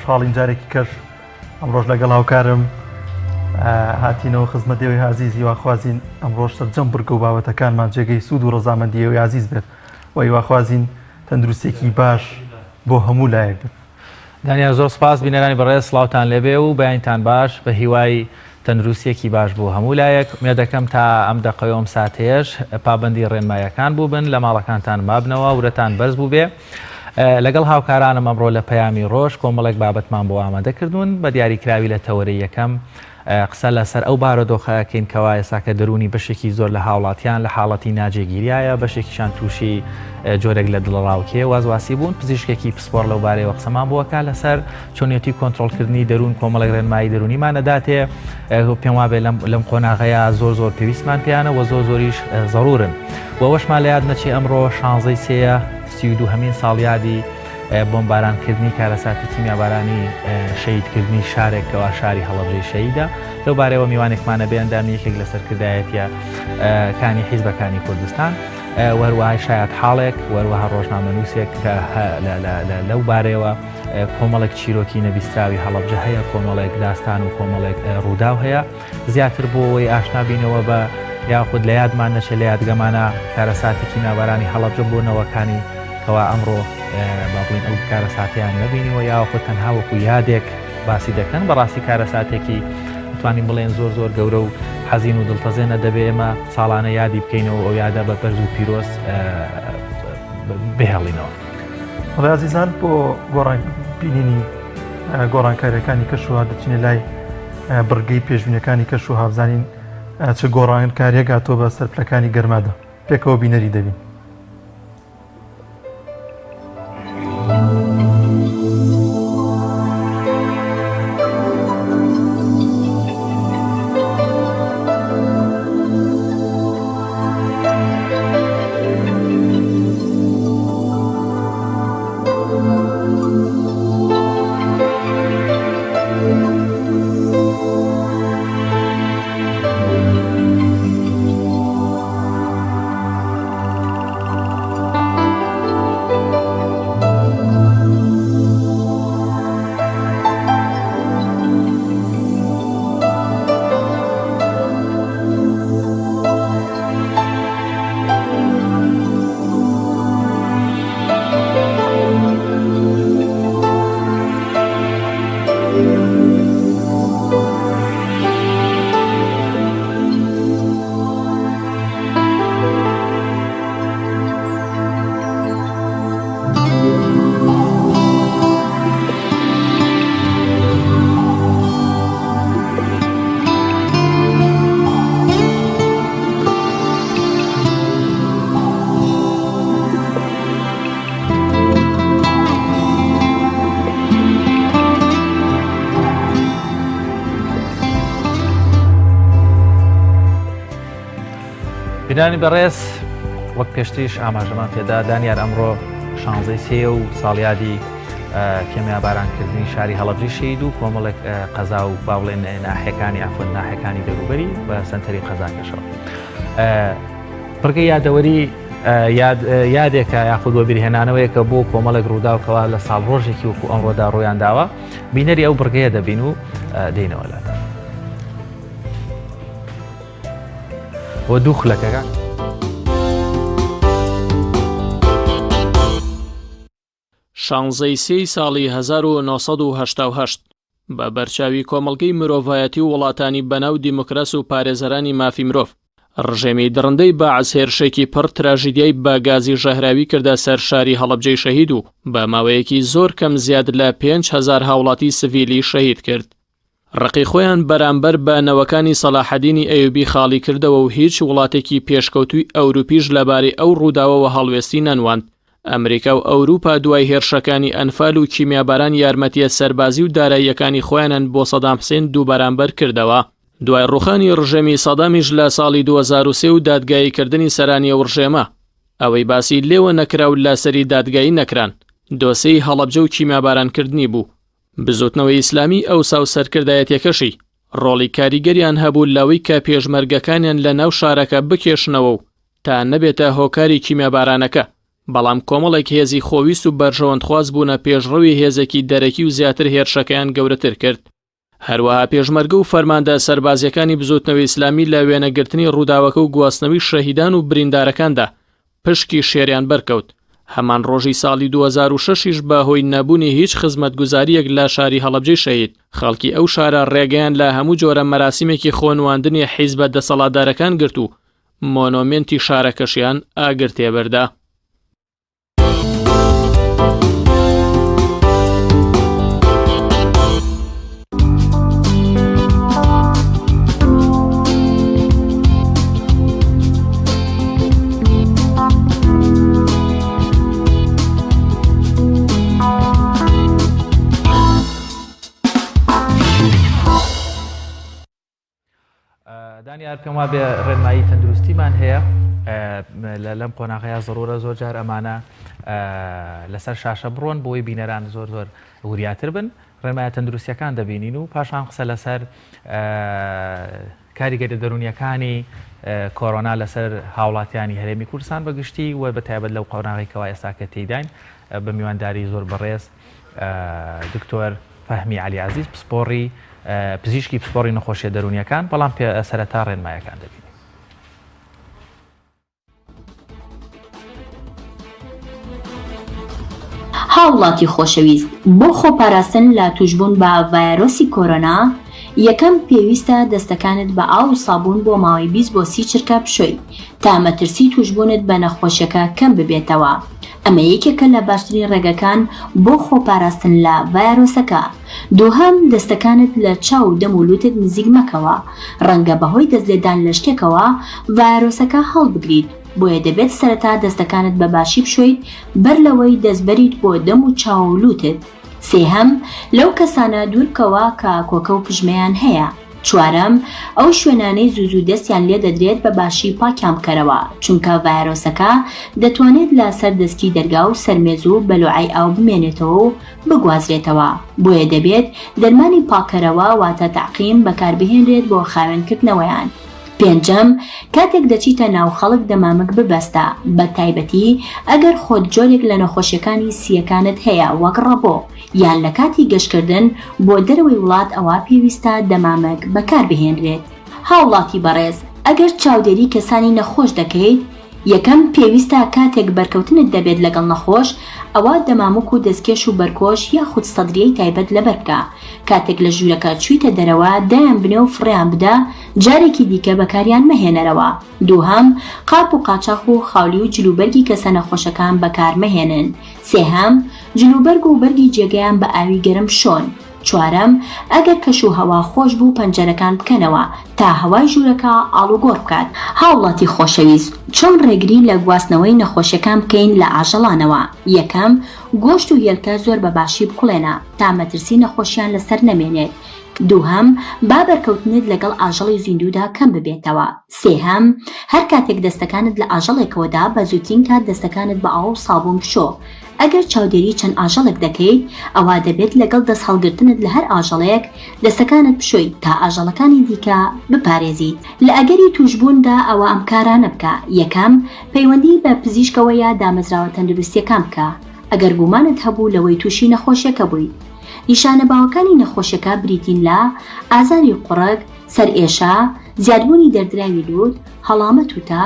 خۆشحاڵین جارێکی کەش ئەمڕۆژ لەگەڵ هاوکارم هاتینەوە خزمەت ئێوەی ئازیز هیواخوازین ئەمڕۆژ سەرجەم بڕگە و بابەتەکانمان جێگەی سوود و ڕەزامەندی ئێوەی ئازیز بێت و هیواخوازین تەندروستێکی باش بۆ هەموو لایەک بێت. دانیار زۆر سپاس بینەرانی بەڕێز سڵاوتان لێبێ و بەیانتان باش بە هیوای تەندروستیەکی باش بۆ هەموو لایەک ئومێدەکەم تا ئەم دەقەی و ئەم ساتەیەش پابەندی ڕێنماییەکان بووبن لە ماڵەکانتان مابنەوە ورەتان بەرز بووبێ لەگەڵ هاوکارانم ئەمڕۆ لە پەیامی ڕۆژ کۆمەڵێک بابەتمان بۆ ئامادە کردوون بە دیاریکراوی لە تەوەرەی یەکەم قسە لەسەر ئەو بارۆدۆخە ئەکەین کەوا ئێساکە دەروونی بەشێکی زۆر لە هاوڵاتیان لە حاڵەتی ناجێگیریایە، بەشێکیشان تووشی جۆرێک لە دڵەڕاوکێ وازواسی بوون، پزیشکێکی پسپۆڕ لەو بارەیەوە قسەمان بۆ ئەکا لەسەر چۆنیەتی کۆنترۆڵکردنی دەروون کۆمەڵێک ڕێنمایی دەروونیمان ئەداتێ، پێم وابێ لەم لەم قۆناغەیە زۆر زۆر پێویستمان پێیانە و زۆر زۆریش زەرورن. و ئەوەشمان لە یاد نەچێ ئەمڕۆ شانزەی سێیە 32 هەمین ساڵیادی بۆمبارانکردنی کارەساتی کیمیابارانی شەهیدکردنی شارێک کەوا شاری هەڵەبجەی شەهیدە لەو بارەوە میوانێکمانە بێ ئەندامی یەکێک لە سەرکردایەتیە کانی حیزبەکانی کوردستان وەروەهای شایەت حاڵێک وەروەها ڕۆژنامەنووسێک کە لەو بارەیەوە کۆمەڵێک چیرۆکی نەبیستراوی هەڵەبجە هەیە کۆمەڵێک داستان و کۆمەڵێک ڕووداو هەیە زیاتر بۆ ئەوەی ئاشنا بینەوە بە یاخود لە یادمان نەچێت لە یادگەمانە کارەساتی کیمیابارانی هەڵەبجە بۆ نەوەکانی کەوا ئەمڕۆ با بڵێین ئەو کارەساتەیان نەبینیوە یاخود تەنها وەکو یادێک باسی دەکەن بەڕاستی کارەساتێکی توانین بڵێن زۆر زۆر گەورە و حەزین و دڵتەزێنە دەبێ ئێمە ساڵانە یادی بکەینەوە ئەو یادە بە بەرز و پیرۆز بهێڵینەوە. بەڵێ ئازیزان بۆ گۆڕان بینینی گۆڕانکاریەکانی کەشوها دەچینە لای بڕگەی پێشبینەکانی کەش و هاوزانین چ گۆڕانکاریەک هاتووە بە سەر پلەکانی گەرمادا پێکەوە بینەری دەبین. بینانی بەڕێز وەک پێشتریش ئاماژەمان پێدا دانیار ئەمڕۆ شانزەی سێ و ساڵیادی کێمیابارانکردنی شاری هەڵەبجەی شەهید و کۆمەڵێک قەزا و با بڵێن ناحیەکانی عەفوەن ناحیەکانی دەوروبەری بە سەنتەری قەزاکەشەوە. بڕگەی یادەوەری یادێکە یاخود وەبیرهێنانەوەیەکە بۆ کۆمەڵێک ڕووداو کەوا لە ساڵڕۆژێکی وەکو ئەمڕۆدا ڕوویان داوە بینەری ئەو بڕگەیە دەبین و دێینەوە لاتان. بۆ دوو خولەکەکە. شانزەی سێی ساڵی 1988 بە بەرچاوی کۆمەڵگەی مرۆڤایەتی و وڵاتانی بەناو دیموکراس و پارێزەرانی مافی مرۆڤ، ڕژێمی دڕندەی بەعس هێرشێکی پڕ تراژیدیای بە گازی ژەهراوی کردە سەر شاری هەڵەبجەی شەهید و بە ماوەیەکی زۆر کەم زیاد لە 5000 هاوڵاتی سڤیلی شەهید کرد. ڕقی خۆیان بەرامبەر بە نەوەکانی سەلاحەدینی ئەیوبی خاڵی کردەوە و هیچ وڵاتێکی پێشکەوتووی ئەوروپیش لەبارەی ئەو ڕووداوەوە هەڵوێستی نەنواند. ئەمریکا و ئەوروپا دوای هێرشەکانی ئەنفال و کیمیاباران یارمەتییە سەربازی و داراییەکانی خۆیانن بۆ سەدام حسێن دووبەرامبەر کردەوە. دوای ڕوخانی ڕژێمی سەدامیش لە ساڵی 2003 و دادگاییکردنی سەرانی ئەو ڕژێمە، ئەوەی باسی لێوە نەکرا و لەسەری دادگایی نەکران، دۆسێی هەڵەبجە و کیمیابارانکردنی بوو. بزوتنەوەی ئیسلامی ئەوسا و سەرکردایەتیەکەشی ڕۆڵی کاریگەریان هەبوو لەوەی کە پێشمەرگەکانیان لە ناو شارەکە بکێشنەوە و تا نەبێتە هۆکاری کیمیابارانەکە. بەڵام کۆمەڵێک هێزی خۆویست و بەرژەوەندخواز بوونە پێشڕەوی هێزێکی دەرەکی و زیاتر هێرشەکەیان گەورەتر کرد. هەروەها پێشمەرگە و فەرماندە سەربازییەکانی بزووتنەوەی ئیسلامی لە وێنەگرتنی ڕووداوەکە و گواستنەوەی شەهیدان و بریندارەکاندا پشکی شێریان بەرکەوت. هەمان ڕۆژی ساڵی 2006 یش بە هۆی نەبوونی هیچ خزمەتگوزارییەک لە شاری هەڵەبجەی شەهید، خەڵکی ئەو شارە ڕێگەیان لە هەموو جۆرە مەراسیمێکی خۆنواندنی حیزبە دەسەڵاتدارەکان گرت و مۆنۆمێنتی شارەکەشیان ئاگر تێبەردا. دانیار پێم وابێ ڕێنمایی تەندروستیمان هەیە لە لەم قۆناغەیە زڕورە زۆر جار ئەمانە لەسەر شاشە بڕۆن بۆی بینەران زۆر زۆر وریاتر بن ڕێنمایە تەندروستیەکان دەبینین و پاشان قسە لەسەر کاریگەریە دەرونیەکانی کۆرۆنا لەسەر هاوڵاتیانی هەرێمی کوردستان بە گشتی و بە تایبەت لەو قۆناغی کەوا ئێستا کە تێیداین بە میوانداری زۆر بەڕێز دکتۆر فەهمی عەلی عەزیز پسپۆڕی پزیشکی پسپۆڕی نەخۆشیە دەرونیەکان بەڵام پێ سەرەتا ڕێنمایەکان دەبینین. هاوڵاتی خۆشەویست بۆ خۆپاراستن لە توشبوون بە ڤایرۆسی کۆرۆنا یەکەم پێویستە دەستەکانت بە ئاو و سابوون بۆ ماوەی 20 بۆ 30 چرکە بشۆی تا مەترسی توشبوونت بە نەخۆشیەکە کەم ببێتەوە ئەمە یەکێکە لە باشترین ڕێگەکان بۆ خۆپاراستن لە ڤایرۆسەکە دووهەم دەستەکانت لە چاو و دەم و لوتت نزیک مەکەوە، ڕەنگە بەهۆی دەست لێدان لە شتێکەوە ڤایرۆسەکە هەڵبگریت، بۆیە دەبێت سەرەتا دەستەکانت بە باشی بشۆیت بەر لەوەی دەست بەریت بۆ دەم و چاو و لوتت. سێهەم، لەو کەسانە دوور بکەوە کە کۆکە و پژمەیان هەیە. چوارەم، ئەو شوێنانەی زوو زوو دەستیان لێ دەدرێت بە باشی پاکیان بکەرەوە، چونکە ڤایرۆسەکە دەتوانێت لە سەر دەسکی دەرگا و سەر مێز و بەلوعەی ئاو بمێنێتەوە و بگوازرێتەوە، بۆیە دەبێت دەرمانی پاککەرەوە واتە تعقیم بەکاربهێنرێت بۆ خاوێنکردنەوەیان. پێنجەم، کاتێک دەچیتە ناو خەڵک دەمامک ببەستە، بە تایبەتی ئەگەر خۆت جۆرێک لە نەخۆشیەکانی سییەکانت هەیە وەک ڕەبۆ، یان لە کاتی گەشتکردن بۆ دەرەوەی وڵات ئەوا پێویستە دەمامک بەکاربهێنرێت. هاوڵاتی بەڕێز ئەگەر چاودێری کەسانی نەخۆش دەکەیت، یەکەم، پێویستە کاتێک بەرکەوتنت دەبێت لەگەڵ نەخۆش، ئەوا دەمامک و دەستکێش و بەرکۆش یاخود سەدریەی تایبەت لەبەر بکە، کاتێک لە ژوورەکە چوویتە دەرەوە دایان بنێ و فڕێیان بدە، جارێکی دیکە بەکاریان مەهێنەرەوە. دووهەم، قاپ و قاچاخ و خاولی و جلوبەرگی کەسە نەخۆشەکان بەکار مەهێنن. سێهەم، جلوبەرگ و بەرگی جێگەیان بە ئاوی گەرم بشۆن. چوارەم، ئەگەر کەش و هەوا خۆش بوو پەنجەرەکان بکەنەوە تا هەوای ژوورەکە ئاڵوگۆڕ بکات. هاوڵاتی خۆشەویست چۆن ڕێگری لە گواستنەوەی نەخۆشیەکان بکەین لە ئاژەڵانەوە؟ یەکەم، گۆشت و هێلکە زۆر بە باشی بکوڵێنە تا مەترسی نەخۆشیان لەسەر نەمێنێت. دووهەم، با بەرکەوتنت لەگەڵ ئاژەڵی زیندوودا کەم ببێتەوە. سێهەم، هەر کاتێک دەستەکانت لە ئاژەڵێکەوە دا بە زووترین کات دەستەکانت بە ئاو و سابوون بشۆ. ئەگەر چاودێری چەند ئاژەڵێک دەکەیت ئەوا دەبێت لەگەڵ دەست هەڵگرتنت لە هەر ئاژەڵێک دەستەکانت بشۆیت تا ئاژەڵەکانی دیکە بپارێزیت. لە ئەگەری تووشبووندا ئەوا ئەم کارانە بکە، یەکەم، پەیوەندی بە پزیشکەوە یا دامەزراوە تەندروستییەکان بکە ئەگەر گومانت هەبوو لەوەی تووشی نەخۆشیەکە بوویت. نیشانە باوەکانی نەخۆشیەکە بریتین لە، ئازاری قوڕگ، سەرئێشە، زیادبوونی دەردراوی لووت، هەڵامەت و تا،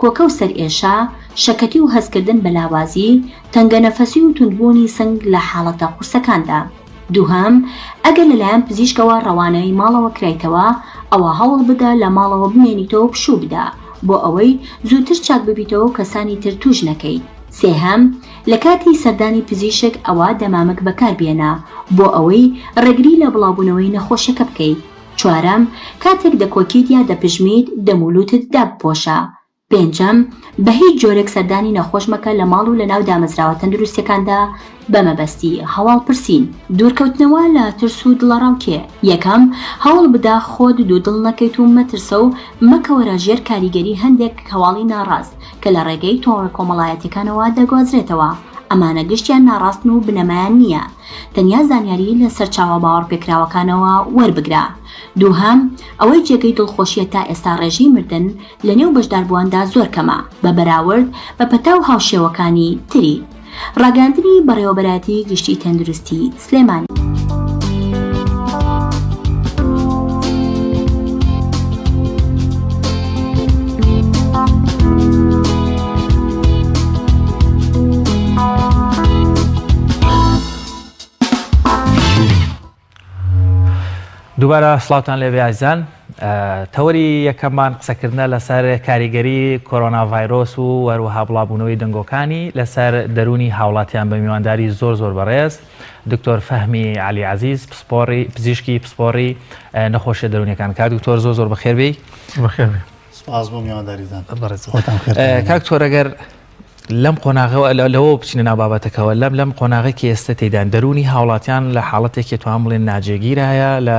کۆکە و سەرئێشە، شەکەتی و هەستکردن بە لاوازی، تەنگەنەفەسی و توندبوونی سنگ لە حاڵەتە قورسەکاندا. دووهەم، ئەگەر لەلایەن پزیشکەوە ڕەوانەی ماڵەوە کرایتەوە، ئەوا هەوڵبدە لە ماڵەوە بمێنیتەوە و پشوو بدە، بۆ ئەوەی زووتر چاک ببیتەوە و کەسانی تر تووش نەکەیت. سێهەم، لە کاتی سەردانی پزیشک ئەوا دەمامک بەکاربهێنە، بۆ ئەوەی ڕێگری لە بڵاوبوونەوەی نەخۆشیەکە بکەیت. چوارەم، کاتێک دەکۆکیت یا دەپژمیت دەم و لوتت دابپۆشە. پێنجەم، بە هیچ جۆرێک سەردانی نەخۆش مەکە لە ماڵ و لە ناو دامەزراوە تەندروستیەکاندا بە مەبەستی هەواڵ پرسین. دوورکەوتنەوە لە ترس و دڵەڕاوکێ. یەکەم، هەوڵ بدە خۆت دوودڵ نەکەیت و مەترسە و مەکەوەرە ژێر کاریگەری هەندێک هەواڵی ناڕاست کە لە ڕێگەی تۆڕە کۆمەڵایەتیەکانەوە دەگوازرێتەوە. ئەمانە گشتیان ناڕاستن و بنەمایان نییە، تەنیا زانیاری لە سەرچاوە باوەڕپێکراوەکانەوە وەربگرە. دووهەم، ئەوەی جێگەی دڵخۆشییە تا ئێستا ڕێژەی مردن لە نێو بەشداربوواندا زۆر کەمە بە بەراورد بە پەتا و هاوشێوەکانی تری. ڕاگەیاندنی بەڕێوەبەرایەتی گشتی تەندروستی سلێمانی. دووبارە سڵاوتان لێبێ ئازیزان تەوەری یەکەممان قسەکردنە لەسەر کاریگەری کۆرۆنا ڤایرۆس و هەروەها بڵاوبوونەوەی دەنگۆکانی لەسەر دەروونی هاوڵاتیان بە میوانداری زۆر زۆر بەڕێز دکتۆر فەهمی علی عزیز پسپۆڕی پزیشکی پسپۆڕی نەخۆشیە دەروونیەکان کاک دکتۆر زۆر زۆر بەخێر بێی بەخێر بێ سپاس بۆ میوانداریتان بەڕێز خۆتان خێر کاک دکتۆر ئەگەر لەم قۆناغەوە لەوە بچینە ناو بابەتەکەوە لەم لەم قۆناغی کە ئێستا تێدان دەروونی هاوڵاتیان لە حاڵەتێکی توان بڵێن ناجێگیرایە لە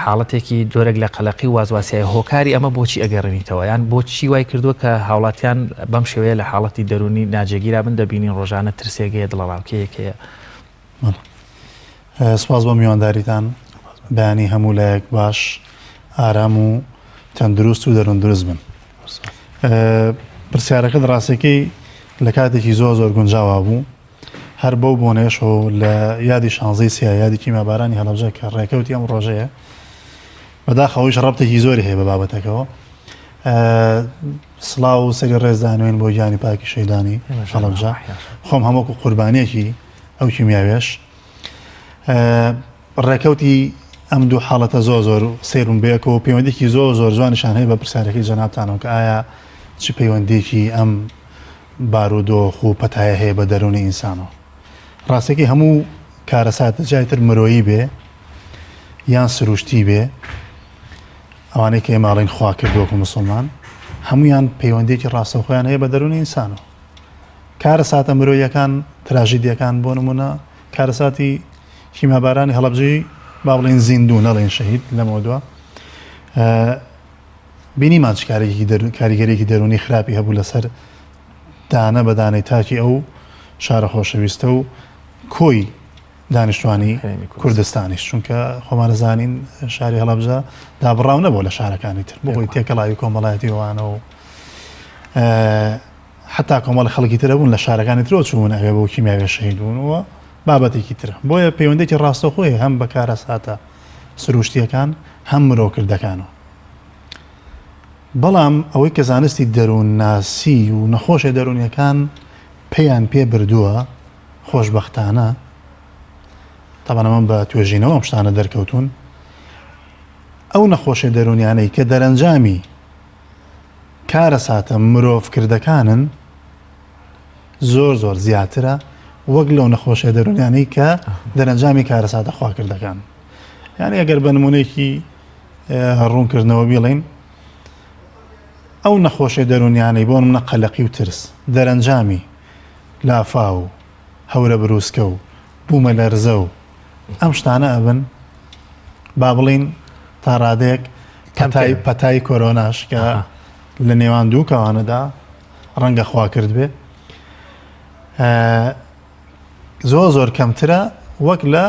حاڵەتێکی جۆرێک لە قەلەقی و وازواسیای هۆکاری ئەمە بۆچی ئەگەڕێنیتەوە یان بۆچی وای کردووە کە هاوڵاتیان بەم شێوەیە لە حاڵەتی دەروونی ناجێگیرا بن دەبینین ڕۆژانە ترسێک هەیە دڵەڕاوکێیەک هەیە. سپاس بۆ میوانداریتان بەیانی هەموو لایەک باش ئارام و تەندروست و دەروون دروست بن. پرسیارەکەت ڕاستەکەی لە کاتێکی زۆر زۆر گونجاوا بوو هەر بەو بۆنەیەشەوە لە یادی شانزەی سیا یادی کیمیابارانی هەڵەبجە کە ڕێکەوتی ئەم ڕۆژەیە بەداخەوەیش ڕەبتێکی زۆری هەیە بە بابەتەکەەوە سڵاو و سەری ڕێزدانوێن بۆ گیانی پاکی شەیدانی هەڵەبجە خۆم هەمووکو قوربانیەکی ئەو کیمیاوێش ڕێکەوتی ئەم دوو حاڵەتە زۆر زۆر سەیرون بەیەکەوە پەیوەندێکی زۆر زۆر جوانیشان هەیە بە پرسیارەکەی جەنابتانەوە کە ئایا چ پەیوەندێکی ئەم بارودۆخ و پەتایە هەیە بە دەروونی ئینسانەوە. ڕاستەکەی هەموو کارەساتە جای تر مرۆیی بێ یان سروشتی بێ ئەوانەی کە ئێمە ئەڵێن خوا کرد وەکو مسلمان هەمویان پەیوەندێکی ڕاستەوخۆیان هەیە بە دەروونی ئینسانەوە. کارەساتە مرۆیەکان تراژیدیەکان بۆ نمونە کارەساتی کیمیابارانی هەڵەبجەی با بڵێن زیندوو نەڵێن شەهید لەمەوە دوا بینیمان چ کارێکی کاریگەرێکی دەروونی خراپی هەبوو لەسەر دانە بە دانەی تاکی ئەو شارە خۆشەویستە و کۆی دانیشتوانی کوردستانیش چونکە خۆمان زانین شاری هەڵەبجە دابڕاو نەبوو لە شارەکانی تر بۆ تێکەڵاوی کۆمەڵایەتی وانە و حتا کۆمەڵی خەڵکی ترە بوون لە شارەکانی ترەوە چوون ئەوێ بۆ کیمیاوێ شەهید بوون و بابەتێکی ترە بۆیە پەیوەندێکی ڕاستەخۆی هەم بە کارەساتە سروشتیەکان هەم مرۆکردەکانەوە بەڵام ئەوەی کە زانستی دەروونناسی و نەخۆشە دەروونیەکان پێیان پێ بردووە خۆشبەختانە تەبعەن ئەمە بە توێژینەوە ئەم شتانە دەرکەوتوون ئەو نەخۆشە دەروونیانەی کە دەرەنجامی کارەساتە مرۆڤکردەکانن زۆر زۆر زیاترە وەک لەو نەخۆشە دەروونیانەی کە دەرەنجامی کارەساتە خواکردەکان یعنی ئەگەر بە نمونەیەکی ڕوونکردنەوە بیڵێین ئەو نەخۆشیە دەروونیانەی بۆ نمونە قەلەقی و ترس دەرەنجامی لافاو و هەورە بروسکە و بوومەلەرزە و ئەم شتانە ئەبن با بڵین تا ڕادەیەک پەتای پەتای کۆرۆناش کە لە نێوان دوو کەوانەدا ڕەنگە خوا کرد بێ زۆر زۆر کەمترە وەک لە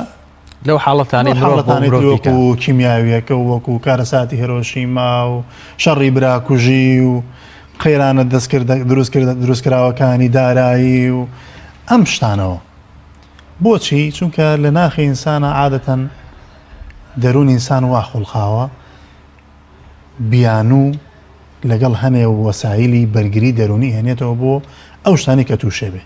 لەو حاڵەتانەی مرۆڤ بۆ حاڵەتانی مرۆڤ تر بیکا. وەکو کیمیاویەکە و وەکو کارەساتی هێرۆشیما و شەڕی براکوژی و قەیرانە دەستکردە دروستکردە دروستکراوەکانی دارایی و ئەم شتانەوە بۆچی چونکە لە ناخی ئینسانە عادەتەن دەروون ئینسان وا خوڵقاوە بیانوو لەگەڵ هەنێ وەسایلی بەرگری دەروونی هێنێتەوە بۆ ئەو شتانی کە تووشێ بێ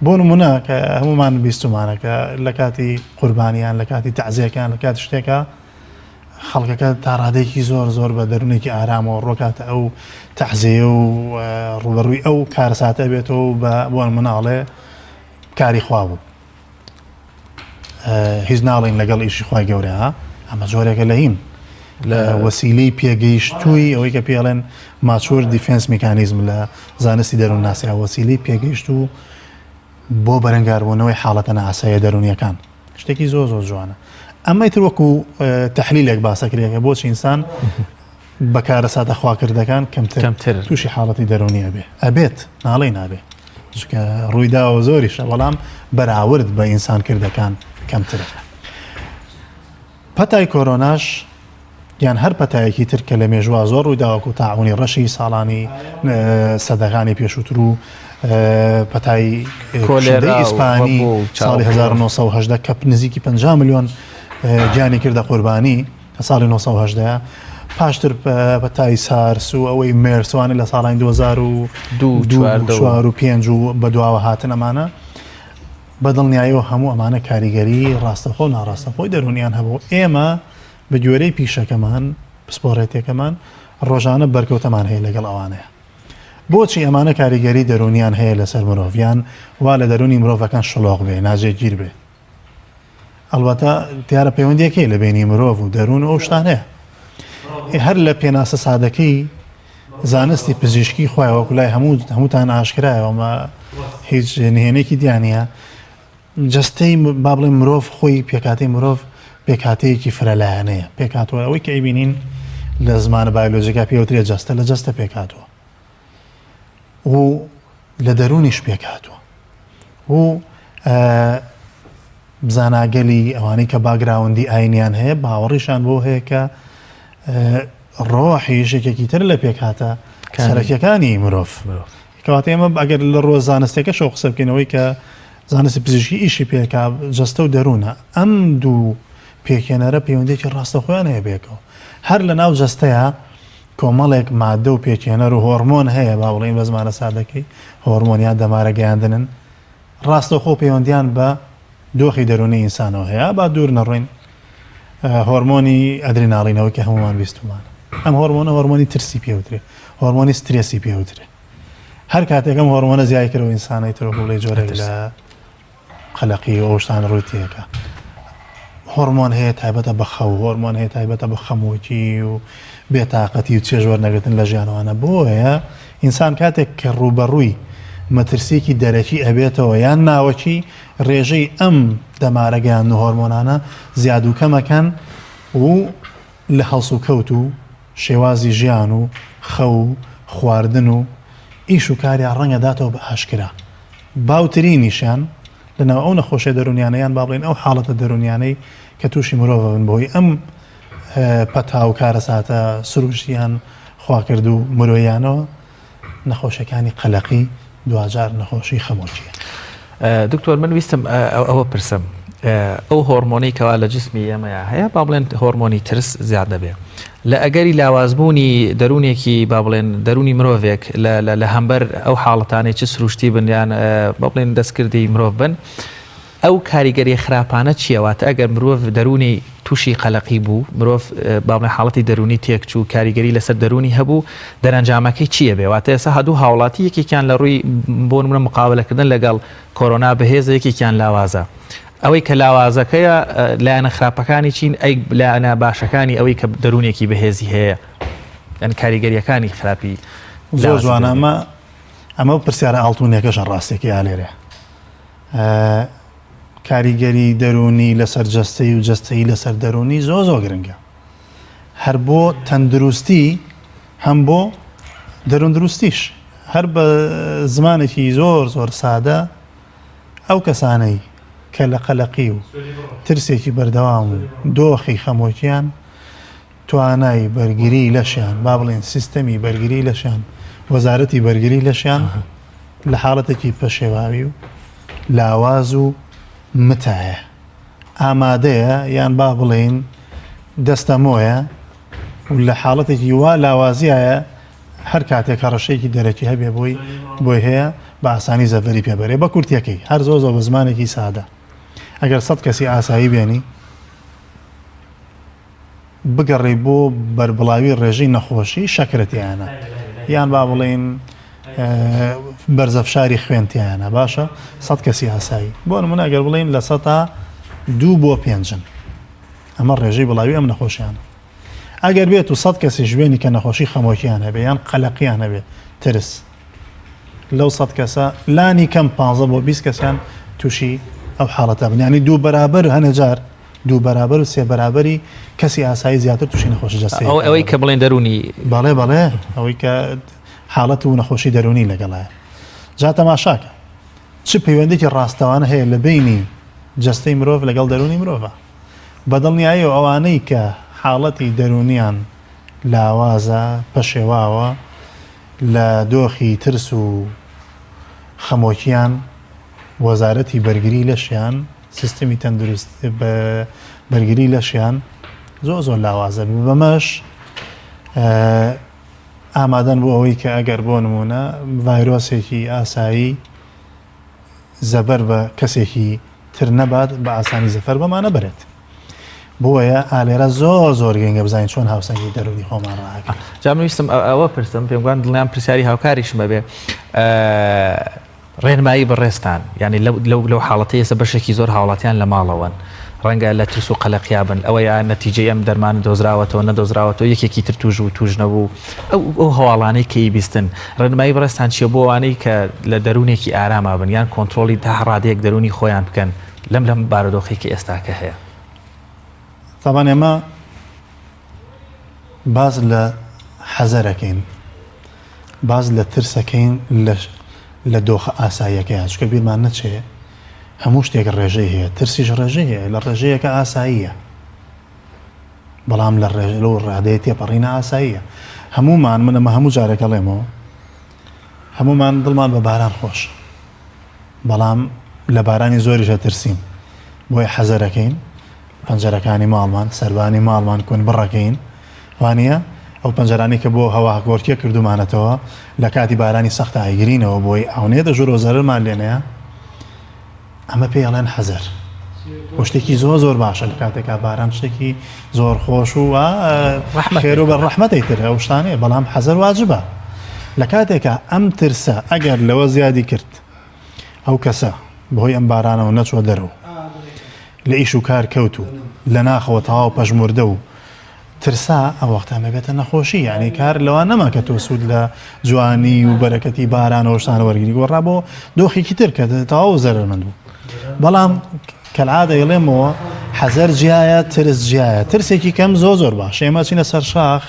بۆ نمونە کە هەمومان بیستمانە کە لە کاتی قوربانیان لە کاتی تەعزیەکان لە کاتی شتێکە خەڵکەکە تا ڕادێکی زۆر زۆر بە دەروونێکی ئارامەوە ڕۆکاتە ئەو تەعزیە و ڕوبەڕووی ئەو کارەساتە بێتەوە بە بۆ مناڵێ کاری خوا بوو هیچ ناڵین لەگەڵ ئیشی خوای گەورە ئەمە جۆرێکە لە هین لە وەسیلەی پێگەیشتووی ئەوەی کە پێڵێن mature defense mechanism لە زانستی دەروون ناسیا وەسیلەی پێگەیشتوو بۆ بەرەنگاربوونەوەی حاڵەتە نائاساییە دەروونیەکان شتێکی زۆر زۆر جوانە ئەمەی تر وەکو تەحلیلێک باسەکرێکە بۆچی ئینسان بە کارەساتە خواکردەکان کەمتر کەمتر تووشی حاڵەتی دەروونی ئەبێ ئەبێت ناڵێ نابێ. چونکە ڕوویداوە زۆریشە بەڵام بەراورد بە ئینسان کردەکان کەمترە. پەتای کۆرۆناش یان هەر پەتایەکی تر کە لە مێژووا زۆر ڕوویداوە وەکو تاعونی ڕەشی ساڵانی سەدەکانی پێشووتر و پەتای کۆلێرای ئیسپانی ساڵی 1970 کە نزیکی 50 میلیۆن گیانی کردە قوربانی لە ساڵی 1970 پاشتر پەتای سارس و ئەوەی مێرسوانی لە ساڵانی 2002 و 5 و بەدواوە هاتن ئەمانە بە دڵنیایەوە هەموو ئەمانە کاریگەری ڕاستەخۆ و ناڕاستەخۆی دەروونیان هەبوو. ئێمە بە گوێرەی پیشەکەمان، پسپۆڕێتیەکەمان، ڕۆژانە بەرکەوتەمان هەیە لەگەڵ ئەوانەیە. بۆچی ئەمانە کاریگەری دەروونیان هەیە لەسەر مرۆڤ یان وا لە دەروونی مرۆڤەکان شڵۆق بێ، ناجێگیر بێ؟ ئەڵبەتە دیارە پەیوەندیەک هەیە لە بەینی مرۆڤ و دەروون و ئەو شتانەیە. هەر لە پێناسە سادەکەی زانستی پزیشکی خۆی وەکو لای هەموو هەمووتان ئاشکرایە ئەمە هیچ نهێنێکی دیانە جستەی با بڵێ مرۆڤ خۆی پێکاتی مرۆڤ پێکاتەیەکی فرەلایەنەیە پێکاتەوە ئەوەی کە ئەیبینین لە زمانە بایۆلۆژیکا پێوترێ جەستە لە جەستە پێکاتەوە و لە دەروونیش پێکهاتووە و زاناگەلی ئەوانەی کە باگراوندی ئاینیان هەیە باوەڕیشان بۆ هەیە کە ڕۆحیش یەکێکی تر لە پێکهاتە سەرەکیەکانی مرۆڤ کەواتە ئێمە ئەگەر لە ڕۆ زانستەکەشەوە قسە بکەینەوەی کە زانستی پزیشکی ئیشی پێکا جەستە و دەروونە ئەم دوو پێکهێنەرە پەیوەندێکی ڕاستەخۆیان هەیە بێکەوە هەر لە ناو جەستەیە کۆمەڵێک ماددە و پێکهێنەر و هۆڕمۆن هەیە، با بڵێین بە زمانە سادەکەی، هۆڕمۆن یان دەمارە گەیاندنن، ڕاستەوخۆ پەیوەندییان بە دۆخی دەروونی ئینسانەوە هەیە. با دوور نەڕۆین، هۆڕمۆنی ئەدریناڵین، ئەوەی کە هەموومان بیستوومانە. ئەم هۆڕمۆنە هۆڕمۆنی ترسی پێ وترێ، هۆڕمۆنی سترێسی پێ وترێ. هەر کاتێک ئەم هۆڕمۆنە زیای کرد، ئەو ئینسانەی تر وەکو بڵێی جۆرێک لە قەلەقی و ئەو شتانە ڕووی تێکا. هۆڕمۆن هەیە تایبەتە بە خەو، هۆڕمۆن هەیە تایبەتە بە خەمۆکی و بێتاقەتی و چێژ وەرنەگرتن لە ژیانوانە. بۆیە ئینسان کاتێک کە ڕووبەڕووی مەترسییەکی دەرەکی ئەبێتەوە یان ناوەکی، ڕێژەی ئەم دەمارەگەیاندن و هۆرمۆنانە زیاد و کەم ئەکەن و لە هەڵسوکەوت و شێوازی ژیان و خەو و خواردن و ئیش و کاریا ڕەنگە داتەوە بە ئاشکرا. باوترینیشیان لەناو ئەو نەخۆشیە دەروونیانە یان با بڵێین ئەو حاڵەتە دەروونیانەی کە تووشی مرۆڤ ئەبن بەهۆی ئەم پەتا و کارەساتە سروشتی یان خواکرد و مرۆییانەوە نەخۆشیەکانی قەلەقی دواجار نەخۆشی خەمۆکیە. دکتۆر من ویستم ئەوە پرسم ئەو هۆرمۆنەی کەوا لە جسمی ئێمەیا هەیە با بڵێن هۆرمۆنی ترس زیاد دەبێ لە ئەگەری لاوازبوونی دەروونێکی با بڵێن دەروونی مرۆڤێک لە هەمبەر ئەو حاڵەتانەی چ سروشتی بن یان با بڵێن دەستکردی مرۆڤ بن ئەو کاریگەریە خراپانە چییە واتە ئەگەر مرۆڤ دەروونی تووشی قەلەقی بوو مرۆڤ با بڵێن حاڵەتی دەروونی تێکچوو کاریگەری لەسەر دەروونی هەبوو دەرەنجامەکەی چییە بێ واتە ئێستا هەدوو هاوڵاتی یەکێکیان لە ڕووی بۆ نمونە مقابلەکردن لەگەڵ کۆرۆنا بەهێزە یەکێکیان لاوازە ئەوەی کە لاوازەکەیە لایەنە خراپەکانی چین ئەی لایەنە باشەکانی ئەوەی کە دەروونێکی بەهێزی هەیە یان کاریگەریەکانی خراپی زۆر جوانە ئەمە ئەمە پرسیارە ئاڵتونیەکەشە ڕاستێکی ئالێرێ کاریگەری دەروونی لەسەر جەستەی و جەستەیی لەسەر دەروونی زۆ زۆ گرنگە هەر بۆ تەندروستی هەم بۆ دەروندروستیش هەر بە زمانێکی زۆر زۆر سادە ئەو کەسانەی کە لە قەلەقی و ترسێکی بەردەوام و دۆخی خەمۆکیان توانای بەرگری لەشیان با بڵێن سیستەمی بەرگری لەشیان وەزارەتی بەرگری لەشیان لە حاڵەتێکی پەشێواوی و لاواز و متایە ئامادەیە یان با بڵێین دەستەمۆیە و لە حاڵەتێکی وا لاوازیایە هەر کاتێک هەڕەشەیەکی دەرەکی هەبێ بۆی بۆی هەیە بە ئاسانی زەڤەری پێ بەرێ بە کورتیەکەی هەر زۆر زۆر بە زمانێکی سادە ئەگەر سەد کەسی ئاسایی بێنی بگەڕێی بۆ بەربڵاوی ڕێژەی نەخۆشی شەکرە تیانە یان با بڵێین بەرزە فشاری خوێن تیانە باشە سەد کەسی ئاسایی بۆ نمونە ئەگەر بڵێین لە سەتا دوو بۆ پێنجن ئەمە ڕێژەی بڵاوی ئەم نەخۆشیانە ئەگەر بێت و سەد کەسیش بێنی کە نەخۆشی خەمۆکیان هەبێ یان قەلەقیان هەبێ ترس لەو سەد کەسە لانی کەم پ بۆ 20 کەسیان تووشی ئەو حاڵەتە بن ینی دوو بەرابەر هەنێجار دوو بەرابەر و سێ بەرابەری کەسی ئاسایی زیاتر تووشی نەخۆشی جەستەیی ئەو ئەوەی کە بڵێن دەروونی بەڵێ بەڵێ ئەوەی کە حاڵەت و نەخۆشی دەروونی لەگەڵایە جا تەماشاکە. چ پەیوەندێکی ڕاستەوانە هەیە لە بینی جەستەی مرۆڤ لەگەڵ دەروونی مرۆڤە؟ بە دڵنیاییەوە ئەوانەی کە حاڵەتی دەروونیان لاوازە، پەشێواوە، لە دۆخی ترس و خەمۆکیان، وەزارەتی بەرگری لەشیان، سیستمی تەندروست بەرگری لەشیان زۆر زۆر لاوازە بەمەش ئامادەن بۆ ئەوەی کە ئەگەر بۆ نمونە ڤایرۆسێکی ئاسایی زەبەر بە کەسێکی تر نەبات بە ئاسانی زەفەر بەمانە بەرێت بۆیە ئالێرە زۆر زۆر گرنگە بزانین چۆن هاوسەنگی دەروونی خۆمان ڕاگرین. جا من ویستم ئەوە پرسم پێم گوان دڵنیام پرسیاری هاوکاریشم ئەبێ ڕێنمایی بەڕێزتان یانی لەو لەو حاڵەتەی ئێستا بەشێکی زۆر هاوڵاتیان لە ماڵەوەن ڕەنگە لە ترس و قەلەقیا بن ئەوە یا نەتیجەی ئەم دەرمانە دۆزراوەتەوە نەدۆزراوەتەوە یەکێکی تر توش و توش نەبوو ئەو ئەو هەواڵانەی کە بیستن ڕێنمایی بەڕێزتان چییە بۆ ئەوانەی کە لە دەروونێکی ئاراما بن یان کۆنترۆڵی تا ڕادەیەک دەروونی خۆیان بکەن لەم لەم بارودۆخەی کە ئێستاکە هەیە؟ تەبعەن ئێمە باس لە حەزەرەکەین باس لە ترسەکەین لە دۆخە ئاساییەکەیان چونکە بیرمان نەچێ هەموو شتێک ڕێژەی هەیە ترسیش ڕێژەی هەیە لە ڕێژەیەکە ئاساییە بەڵام لە ڕێژ لەو ڕادەیە تێپەڕینە ئاساییە هەمومان من ئەمە هەموو جارێک ئەڵێمەوە هەمومان دڵمان بە باران خۆش بەڵام لە بارانی زۆریش ئەترسین بۆیە حەزەرەکەین پەنجەرەکانی ماڵمان سەربانی ماڵمان کون بڕەکەین وانە ئەو پەنجەرانی کە بۆ هەوا گۆرکێ کردومانەتەوە لە کاتی بارانی سەختە ئایگرینەوە بۆی ئەو نێتە ژوورەوە زەرەرمان لێنەیە ئەمە پێی ئەڵێن حەزەر و شتێکی زۆر زۆر باشە لە کاتێکا باران شتێکی زۆر خۆش و خێر و بە ڕەحمەتی تر ئەو شتانەیە بەڵام حەزەر واجبە لە کاتێکا ئەم ترسە ئەگەر لەوە زیادی کرد ئەو کەسە بەهۆی ئەم بارانەوە نەچوە دەرەوە لە ئیش و کار کەوت و لە ناخەوە تەواو پەژموردە و ترسا ئەو وەختە ئەمە بێتە نەخۆشی یعنی کار لەوان نەما کە تۆ سوود لە جوانی و بەرەکەتی بارانەوە شتانە وەرگری گۆڕا بۆ دۆخێکی تر کە تەواو زەرەرمەند بوو بەڵام کەلعادە ئەڵێمەوە حەزەر جیایە ترس جیایە ترسێکی کەم زۆ زۆر باش ئێمە چینە سەر شاخ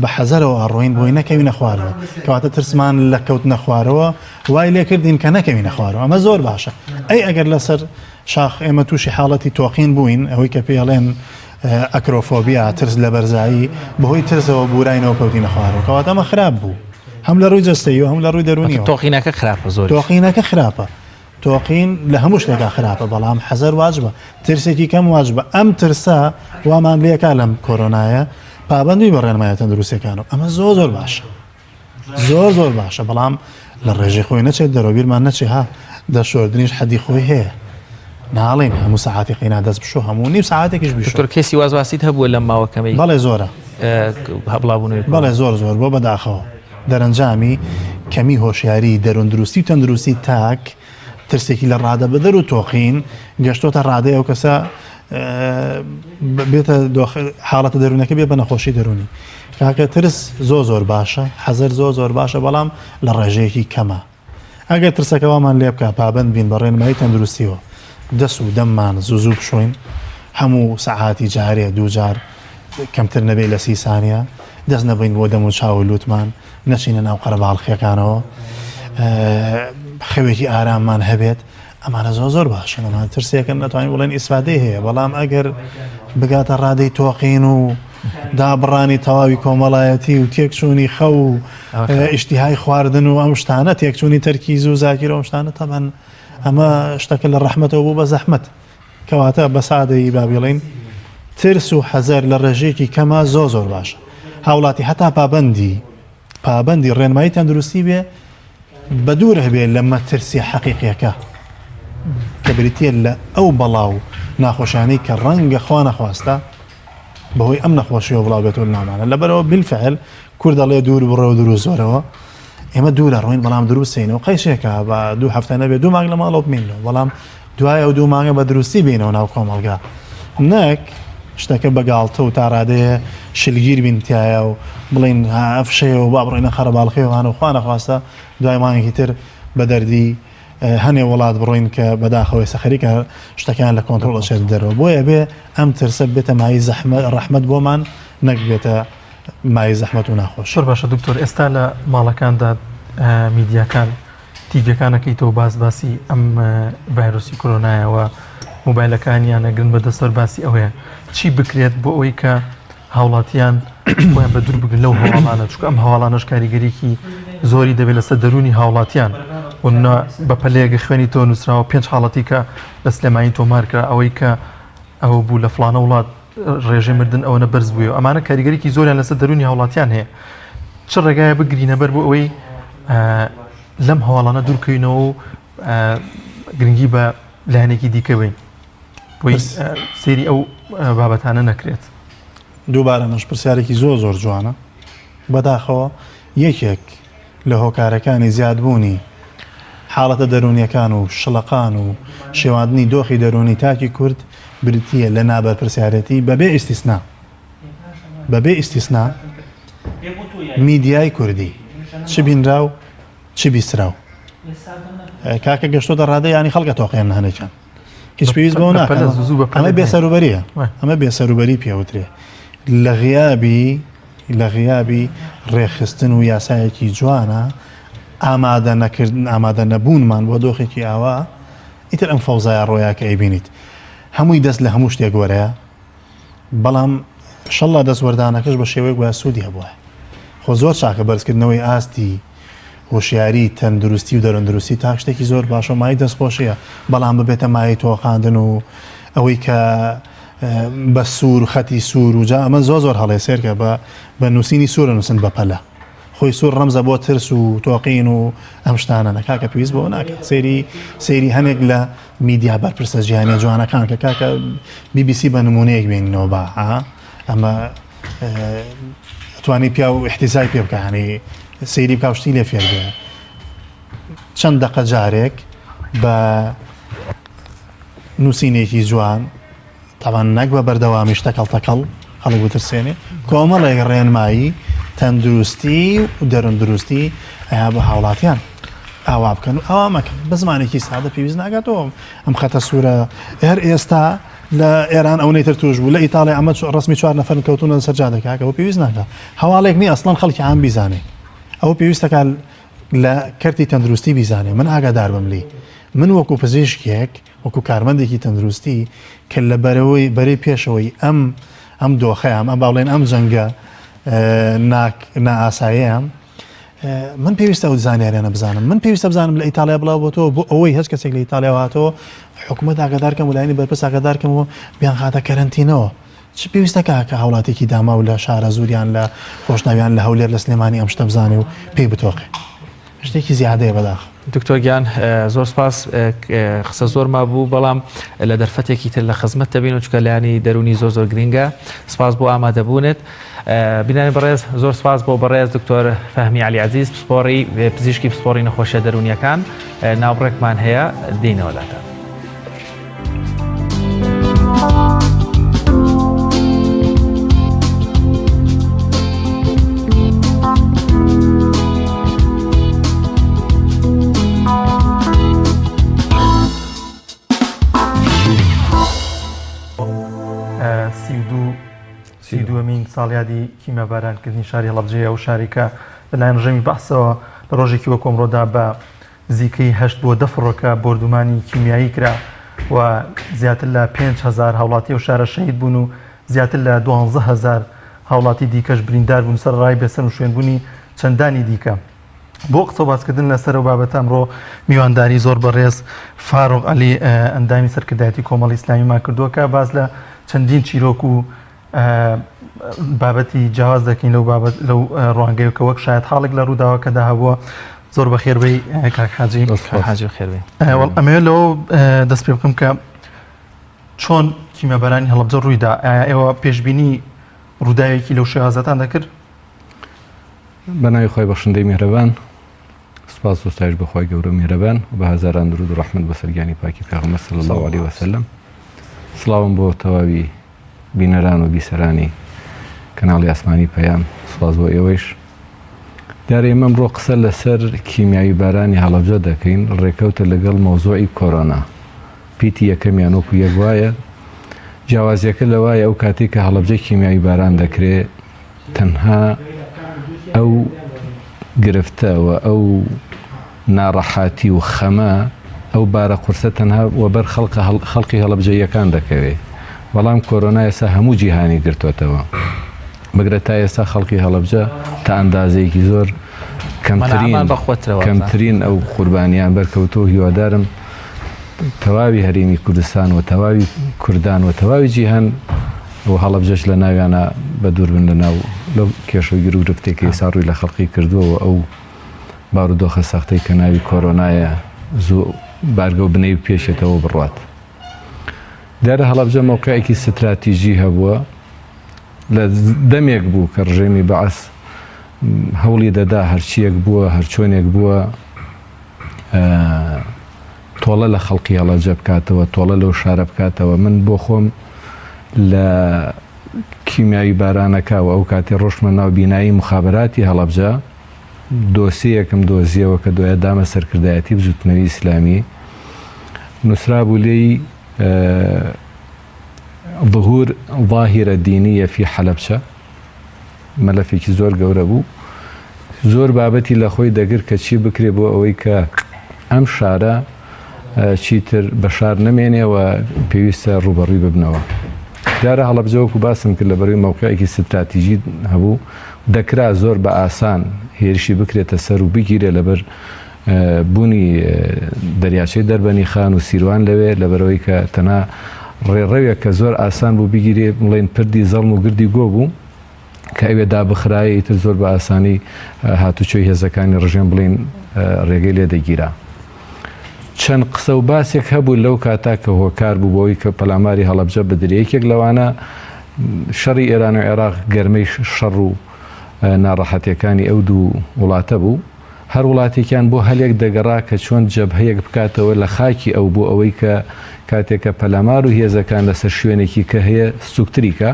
بە حەزەرەوە ئەڕۆین بۆی نەکەوینە خوارەوە کەواتە ترسمان لە کەوتنە خوارەوە وای لێکردین کە نەکەوینە خوارەوە ئەمە زۆر باشە ئەی ئەگەر لەسەر شاخ ئێمە تووشی حاڵەتی تۆقین بووین ئەوەی کە پێڵێن acrophobia، ترس لە بەرزایی، بەهۆی ترسەوە بوراینەوە کەوتینە خوارەوە، کەواتە ئەمە خراپ بوو هەم لە ڕووی جەستەیی و هەم لە ڕووی دەروونیەوە. تۆقینەکە خراپە زۆریش. تۆقینەکە خراپە. تۆقین لە هەموو شتێکا خراپە، بەڵام حەزەر واجبە. ترسێکی کەم واجبە. ئەم ترسە وامان لێکا لەم کۆرۆنایە پابەند بین بە ڕێنمایە تەندروستیەکانەوە. ئەمە زۆر زۆر باشە. زۆر زۆر باشە بەڵام لە ڕێژەی خۆی نەچێت دەرەوە بیرمان نەچێ ها دەشۆردنیش حەدی خۆی هەیە ناڵێن هەموو سەعاتی قینا دەست بشۆ هەموو نیو سەعاتێکیش بیشۆ دکتۆر کەسی واز واسیت هەبووە لەم ماوە کەمەی بەڵێ زۆرە بڵاوبوونەوەی بەڵێ زۆر زۆر بۆ بەداخەوە دەرەنجامی کەمی هۆشیاری دەرووندروستی و تەندروستی تاک ترسێکی لە ڕادەبەدەر و تۆقین گەشتۆتە ڕادەی ئەو کەسە بێتە حاڵەتە دەروونەکە بێ بە نەخۆشی دەروونی کاکە ترس زۆ زۆر باشە حەزەر زۆ زۆر باشە بەڵام لە ڕێژەیەکی کەمە ئەگەر ترسەکە وامان لێ بکە پابند بین بە ڕێنمایی تەندروستیەوە دەست و دەممان زوو زوو بشۆین هەموو سەعاتی جارێ دووجار کەمتر نەبێت لە سی سانیە دەست نەبین بۆ دەم و چاو و لوتمان نەچینە ناو قەرەباڵخیەکانەوە خەوێکی ئاراممان هەبێت ئەمانە زۆر زۆر باشن ئەمان ترسێکن نەتوانین بڵێن ئیسفادەی هەیە بەڵام ئەگەر بگاتە ڕادەی تۆقین و دابڕانی تەواوی کۆمەڵایەتی و تێکچوونی خەو و ئیشتیهای خواردن و ئەم شتانە تێکچوونی تەرکیز و زاکیرە ئەم شتانە تەبەن ئەمە شتەکە لە ڕەحمەتەوە بوو بە زەحمەت کەواتە بە سادەیی با بیڵێین ترس و حەزەر لە ڕێژەیەکی کەما زۆر زۆر باشە هاوڵاتی هەتا پابەندی پابەندی ڕێنمایی تەندروستی بێ بە دوور هەبێ لە مەترسی حەقیقیەکە کە بریتە لە ئەو بەڵا و ناخۆشانەی کە ڕەنگە خوا نەخواستە بەهۆی ئەم نەخۆشیەوە بڵاو بێتەوە لەناومانە لەبەرەوە بالفعل کورد دەڵێ دوور بڕۆ دروست زۆرەوە ئێمە دوورە ڕۆین بەڵام دروستینەوە قەیسێکە بە دوو هەفتە نەبێ دوو مانگ لە ماڵەوە بمێنەوە بەڵام دوای ئەو دوو مانگە بە دروستی بینەوە ناو کۆمەڵگا نەک شتەکە بە گاڵتە و تا ڕادەیە شلگیر بین تایە و بڵین ئەفشەیەوە با بڕۆینە خەرەباڵخیوان و خوا نەخواستە دوای مانگێکی تر بە دەردی هەنێ وڵات بڕۆین کە بەداخەوە ئێستا خەریکە شتەکان لە کۆنترۆڵ ئەچێت دەرەوە بۆیە بێ ئەم ترسە بێتە مایەی زەحمەت ڕەحمەت بۆمان نەک بێتە مایەی زەحمەت و ناخۆش. زۆر باشە دکتۆر ئێستا لە ماڵەکاندا میدیاکان. تیڤەکانەکەیتەوە باس باسی ئەم ڤایرۆسی کۆرۆنایەوە مۆبایلەکانیان ئەگرن بە دەستەر باسی ئەوەیە چی بکرێت بۆ ئەوەی کە هاوڵاتیان خۆیان بە دوور بگرن لەو هەواڵانە چونکە ئەم هەواڵانەش کاریگەریکی زۆری دەبێت لەسەر دەروونی هاوڵاتیان و بە پەلەیەگە خوێنی تۆ نووسراوە پێنج حاڵەتی کە لە سلێمانی تۆمار کرا ئەوەی کە ئەوە بوو لە فلانە وڵات ڕێژەی مردن ئەوەنە بەرز بووە ئەمانە کاریگەریکی زۆریان لەسەر دەروونی هاوڵاتیان هەیە چ ڕێگایە بگرینە بەر بۆ ئەوەی لەم هەواڵانە دوورکەوینەوە و گرنگی بە لایەنێکی دیکە بین بۆی سەیری ئەو بابەتانە نەکرێت. دووبارە مەش پرسیارێکی زۆر زۆر جوانە بەداخەوە یەکێک لە هۆکارەکانی زیادبوونی حاڵەتە دەروونیەکان و شڵەقان و شێواندنی دۆخی دەروونی تاکی کورد بریتییە لە نابەرپرسیارێتی بەبێ ئیستیسنا بەبێ ئیستیسنا میدیای کوردی چ بینراو چ بیستراو کاکە گەشتۆتە ڕادە ینی خەڵکە تۆقێن هەنێکیان هیچ پێویست بەوە ناکات ئەمە بێسەروبەریە ئەمە بێسەروبەری پێوترێ لە غیابی لە غیابی ڕێکخستن و یاسایەکی جوانە ئامادە نەکردن ئامادە نەبوونمان بۆ دۆخێکی ئاوا ئیتر ئەم فەوزایە ڕۆیا کە ئەیبینیت هەمووی دەست لە هەموو شتێک وەرەیە بەڵام شەڵا دەستوەردانەکەش بە شێوەیەک وایە سوودی هەبوایە. خۆ زۆر چاکە بەرزکردنەوەی ئاستی هۆشیاری تەندروستی و دەروندروستی تاک شتێکی زۆر باشە و مایەی دەستخۆشیە، بەڵام ببێتە مایەی تۆقاندن و ئەوەی کە بە سوور خەتی سوور و جا ئەمە زۆر زۆر هەڵەیە سێرکە بە بە نووسینی سوورە نووسن بە پەلە خۆی سوور ڕەمزە بۆ ترس و تۆقین و ئەم شتانە نە کاکە پێویست بەوە ناکە سەیری سەیری هەنێک لە میدیا بەرپرسە جیهانیە جوانەکان کە کاکە بی بی سی بە نمونەیەک بێنینەوە با ئەمە توانی پیا و احتیزای پێ بکانی سەیری بکە شتی لێ فێر بێ چەند دەقە جارێک بە نووسینێکی جوان تاوان نەک بە بەردەوامیش تەکەڵ تەکەڵ خەڵک بترسێنێ کۆمەڵێک ڕێنمایی تەندروستی و دەروندروستی ئەیا بە هاوڵاتیان ئاوا بکەن و ئاوا مەکەن بە زمانێکی سادە پێویست ناکاتەوە ئەم خەتە سوورە هەر ئێستا لە ئێران ئەوەی تر توش بوو لە ئیتاڵی ئەمە ڕسمی چوار نەفەر کەوتونە سەر جادەکەەوە پێویست ناکە هەواڵێک نیە ئەسڵەن خەڵکی عام بیزانێ ئەوە پێویستەکە لە کەرتی تەندروستی بیزانێ من ئاگادار بم لی من وەکو پزیشکێک وەکو کارمەندێکی تەندروستی کە لە بەرەوەی بەرەی پێشەوەی ئەم ئەم دۆخەیان ئەم باڵێن ئەم جەنگە نائاسایەیان من پێویستە ئەو زانیاریانە بزانم من پێویستە بزانم لە ئیتالیا بڵاو بۆتەوە بۆ ئەوەی هەچ کەسێک لە ئیتالیا هاتەوە حکوومەت ئاگادارکەم و لایەنی بەرپرس ئاگادارکەم و بیانخاتە کەرەنتینەوە چ پێویستە کاکە هاوڵاتێکی داماو لە شارە زوریان لە خۆشناویان لە هەولێر لە سلێمانی ئەم شتە بزانێ و پێی بتۆقێ شتێکی زیادەیە بەداخ. دکتۆر گیان زۆر سپاس قسە زۆر مابوو بەڵام لە دەرفەتێکی تر لە خزمەت دەبین و چکە لایانی دەرونی زۆر زۆر گرنگە سپاس بۆ ئامادەبوونت بینانی بەڕێز زۆر سپاس بۆ بەڕێز دکتۆر فەهمی علی عزیز پسپۆڕی پزیشکی پسپۆڕی نەخۆشیە دەرونیەکان ناوبڕێکمان هەیە دێینەوە لاتان. دووەمین ساڵیادی کیمیابارانکردنی شاری هەڵەبجەیە و شاری کە لەلایەن ڕژێمی بەعسەوە لە ڕۆژێکی وەک ئەمڕۆدا بە نزیکەی هەشت بۆ دە فڕۆکە بۆردومانی کیمیایی کرا و زیاتر لە 5هزار هاوڵاتی ئەو شارە شەهید بوون و زیاتر لە 12هزار هاوڵاتی دیکەش بریندار بوون سەرەڕای بێسەروشوێنبوونی چەندانی دیکە. بۆ قسە و باسکردن لەسەر ئەو بابەتە ئەمڕۆ میوانداری زۆر بەڕێز فاروق عەلی ئەندامی سەرکردایەتی کۆمەڵی ئیسلامیمان کردووە کە باس لە چەندین چیرۆک و بابەتی جیاواز دەکەین لەو بابەت لەو ڕوانگەیە کە وەک شاید حاڵێک لە ڕووداوەکەدا هەبووە زۆر بەخێر بێی کاک حاجی حاجی خێر بێ ئەمەوێت لەوە دەست پێ بکەم کە چۆن کیمیابارانی هەڵەبجە ڕوویدا ئایا ئێوە پێشبینی ڕووداوێکی لەو شێوازەتان دەکرد بە ناوی خوای بەخشندەی میهرەبان سوپاس و ستایش بۆ خوای گەورە و میهرەبان و بە هەزاران درود و ڕەحمەت بۆ سەر گیانی پاکی پێغەمبەر صلی الله علیه وسلم سڵاوم بۆ تەواوی بینەران و بیسەرانی کەناڵی ئاسمانی پەیام سوپاس بۆ ئێوەیش دیارە ئێمە ئەمڕۆ قسە لەسەر کیمیاوی بارانی هەڵەبجە دەکەین ڕێکەوتە لەگەڵ مەوزوعی کۆرۆنا پیتی یەکەمیان وەکو یەک وایە جیاوازیەکە لەوایە ئەو کاتێک کە هەڵەبجە کیمیاوی باران دەکرێ تەنها ئەو گرفتە و ئەو. ناڕەحاتی و خەمە ئەو بارە قورسە تەنها وەبەر خەڵکە خەڵکی هەڵەبجەییەکان دەکەوێ بەڵام کۆرۆنا ئێستا هەموو جیهانی گرتۆتەوە بگرە تا ئێستا خەڵکی هەڵەبجە تا ئەندازەیەکی زۆر کەمترین کەمترین ئەو قوربانیان بەرکەوتۆ هیوادارم تەواوی هەرێمی کوردستان و تەواوی کوردان و تەواوی جیهان و هەڵەبجەش لە ناویانە بە دوور بن لە ناو لەو کێشە و گیروگرفتێک ئێستا ڕووی لە خەڵقی کردووە و ئەو بارودۆخە سەختەی کە ناوی کۆرۆنایە زوو بارگە و بنەی بپێچێتەوە و بڕوات. دیارە هەڵەبجە مەوقعێکی ستراتیژی هەبووە لە دەمێک بوو کە ڕژێمی بەعس هەوڵی دەدا هەرچیەک بووە هەرچۆنێک بووە تۆڵە لە خەڵقی هەڵەبجە بکاتەوە تۆڵە لەو شارە بکاتەوە من بۆ خۆم لە کیمیاوی بارانەکە و ئەو کاتی ڕۆشتمە ناو بینایی مخابراتی هەڵەبجە دۆسیەیەکم دۆزیەوە کە دوایە دامە سەرکردایەتی بزوتنەوەی ئیسلامی نووسرابوو لێی ظهور ظاهرە دینیە فی حەلەبچە مەلەفێکی زۆر گەورە بوو زۆر بابەتی لە خۆی دەگر کە چی بکرێ بۆ ئەوەی کە ئەم شارە چیتر بە شار نەمێنێ و پێویستە ڕووبەڕووی ببنەوە. دیارە هەڵەبجە وەکو باسم کرد لەبەروی مەوقعێکی ستراتیژی هەبوو دەکرا زۆر بە ئاسان هێرشی بکرێتە سەر و بگیرێ لەبەر بوونی دەریاچەی دەربەنی خان و سیروان لەوێ لەبەرەوەی کە تەنها ڕێڕەوێک کە زۆر ئاسان بوو بگیرێ بڵێن پردی زەڵم و گردی گۆ بوو کە ئەوێ دابخرایە ئیتر زۆر بە ئاسانی هاتوچۆی هێزەکانی ڕژێم بڵین ڕێگەی لێ دەگیرا. چەند قسە و باسێک هەبوو لەو کاتا کە هۆکار بوو بۆی کە پەلاماری هەڵەبجە بدرێ یەکێک لەوانە شەڕی ئێران و عێراق گەرمەی شەڕ و ناڕەحەتیەکانی ئەو دوو وڵاتە بوو هەر وڵاتێکیان بۆ هەلێک دەگەڕا کە چۆن جەبهەیەک بکاتەوە لە خاکی ئەو بۆ ئەوەی کە کاتێکە پەلامار و هێزەکان لەسەر شوێنێکی کە هەیە سوکتری کە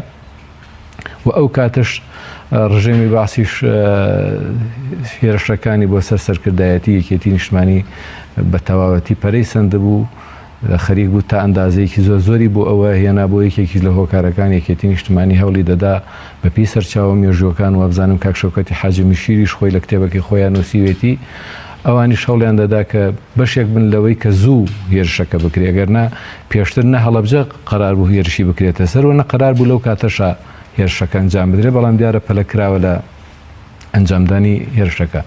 و ئەو کاتەش ڕژێمی بەعسیش هێرشەکانی بۆ سەر سەرکردایەتی یەکێتی نیشتمانی بە تەواوەتی پەرەی سەندبوو خەریک بوو تا ئەندازەیەکی زۆر زۆری بۆ ئەوە هێنا بۆ یەکێکیش لە هۆکارەکان یەکێتی نیشتمانی هەوڵی دەدا بە پێی سەرچاوە مێژووەکان وابزانم کاک شەوکەتی حاجی میشیریش خۆی لە کتێبەکەی خۆیان نووسیوێتی ئەوانیش هەوڵیان دەدا کە بەشێک بن لەوەی کە زوو هێرشەکە بکرێ ئەگەر نا پێشتر نە هەڵەبجە قەرار بوو هێرشی بکرێتە سەر و نە قەرار بوو لەو کاتەشا هێرشەکە ئەنجام بدرێت، بەڵام دیارە پەلە کراوە لە ئەنجامدانی هێرشەکە.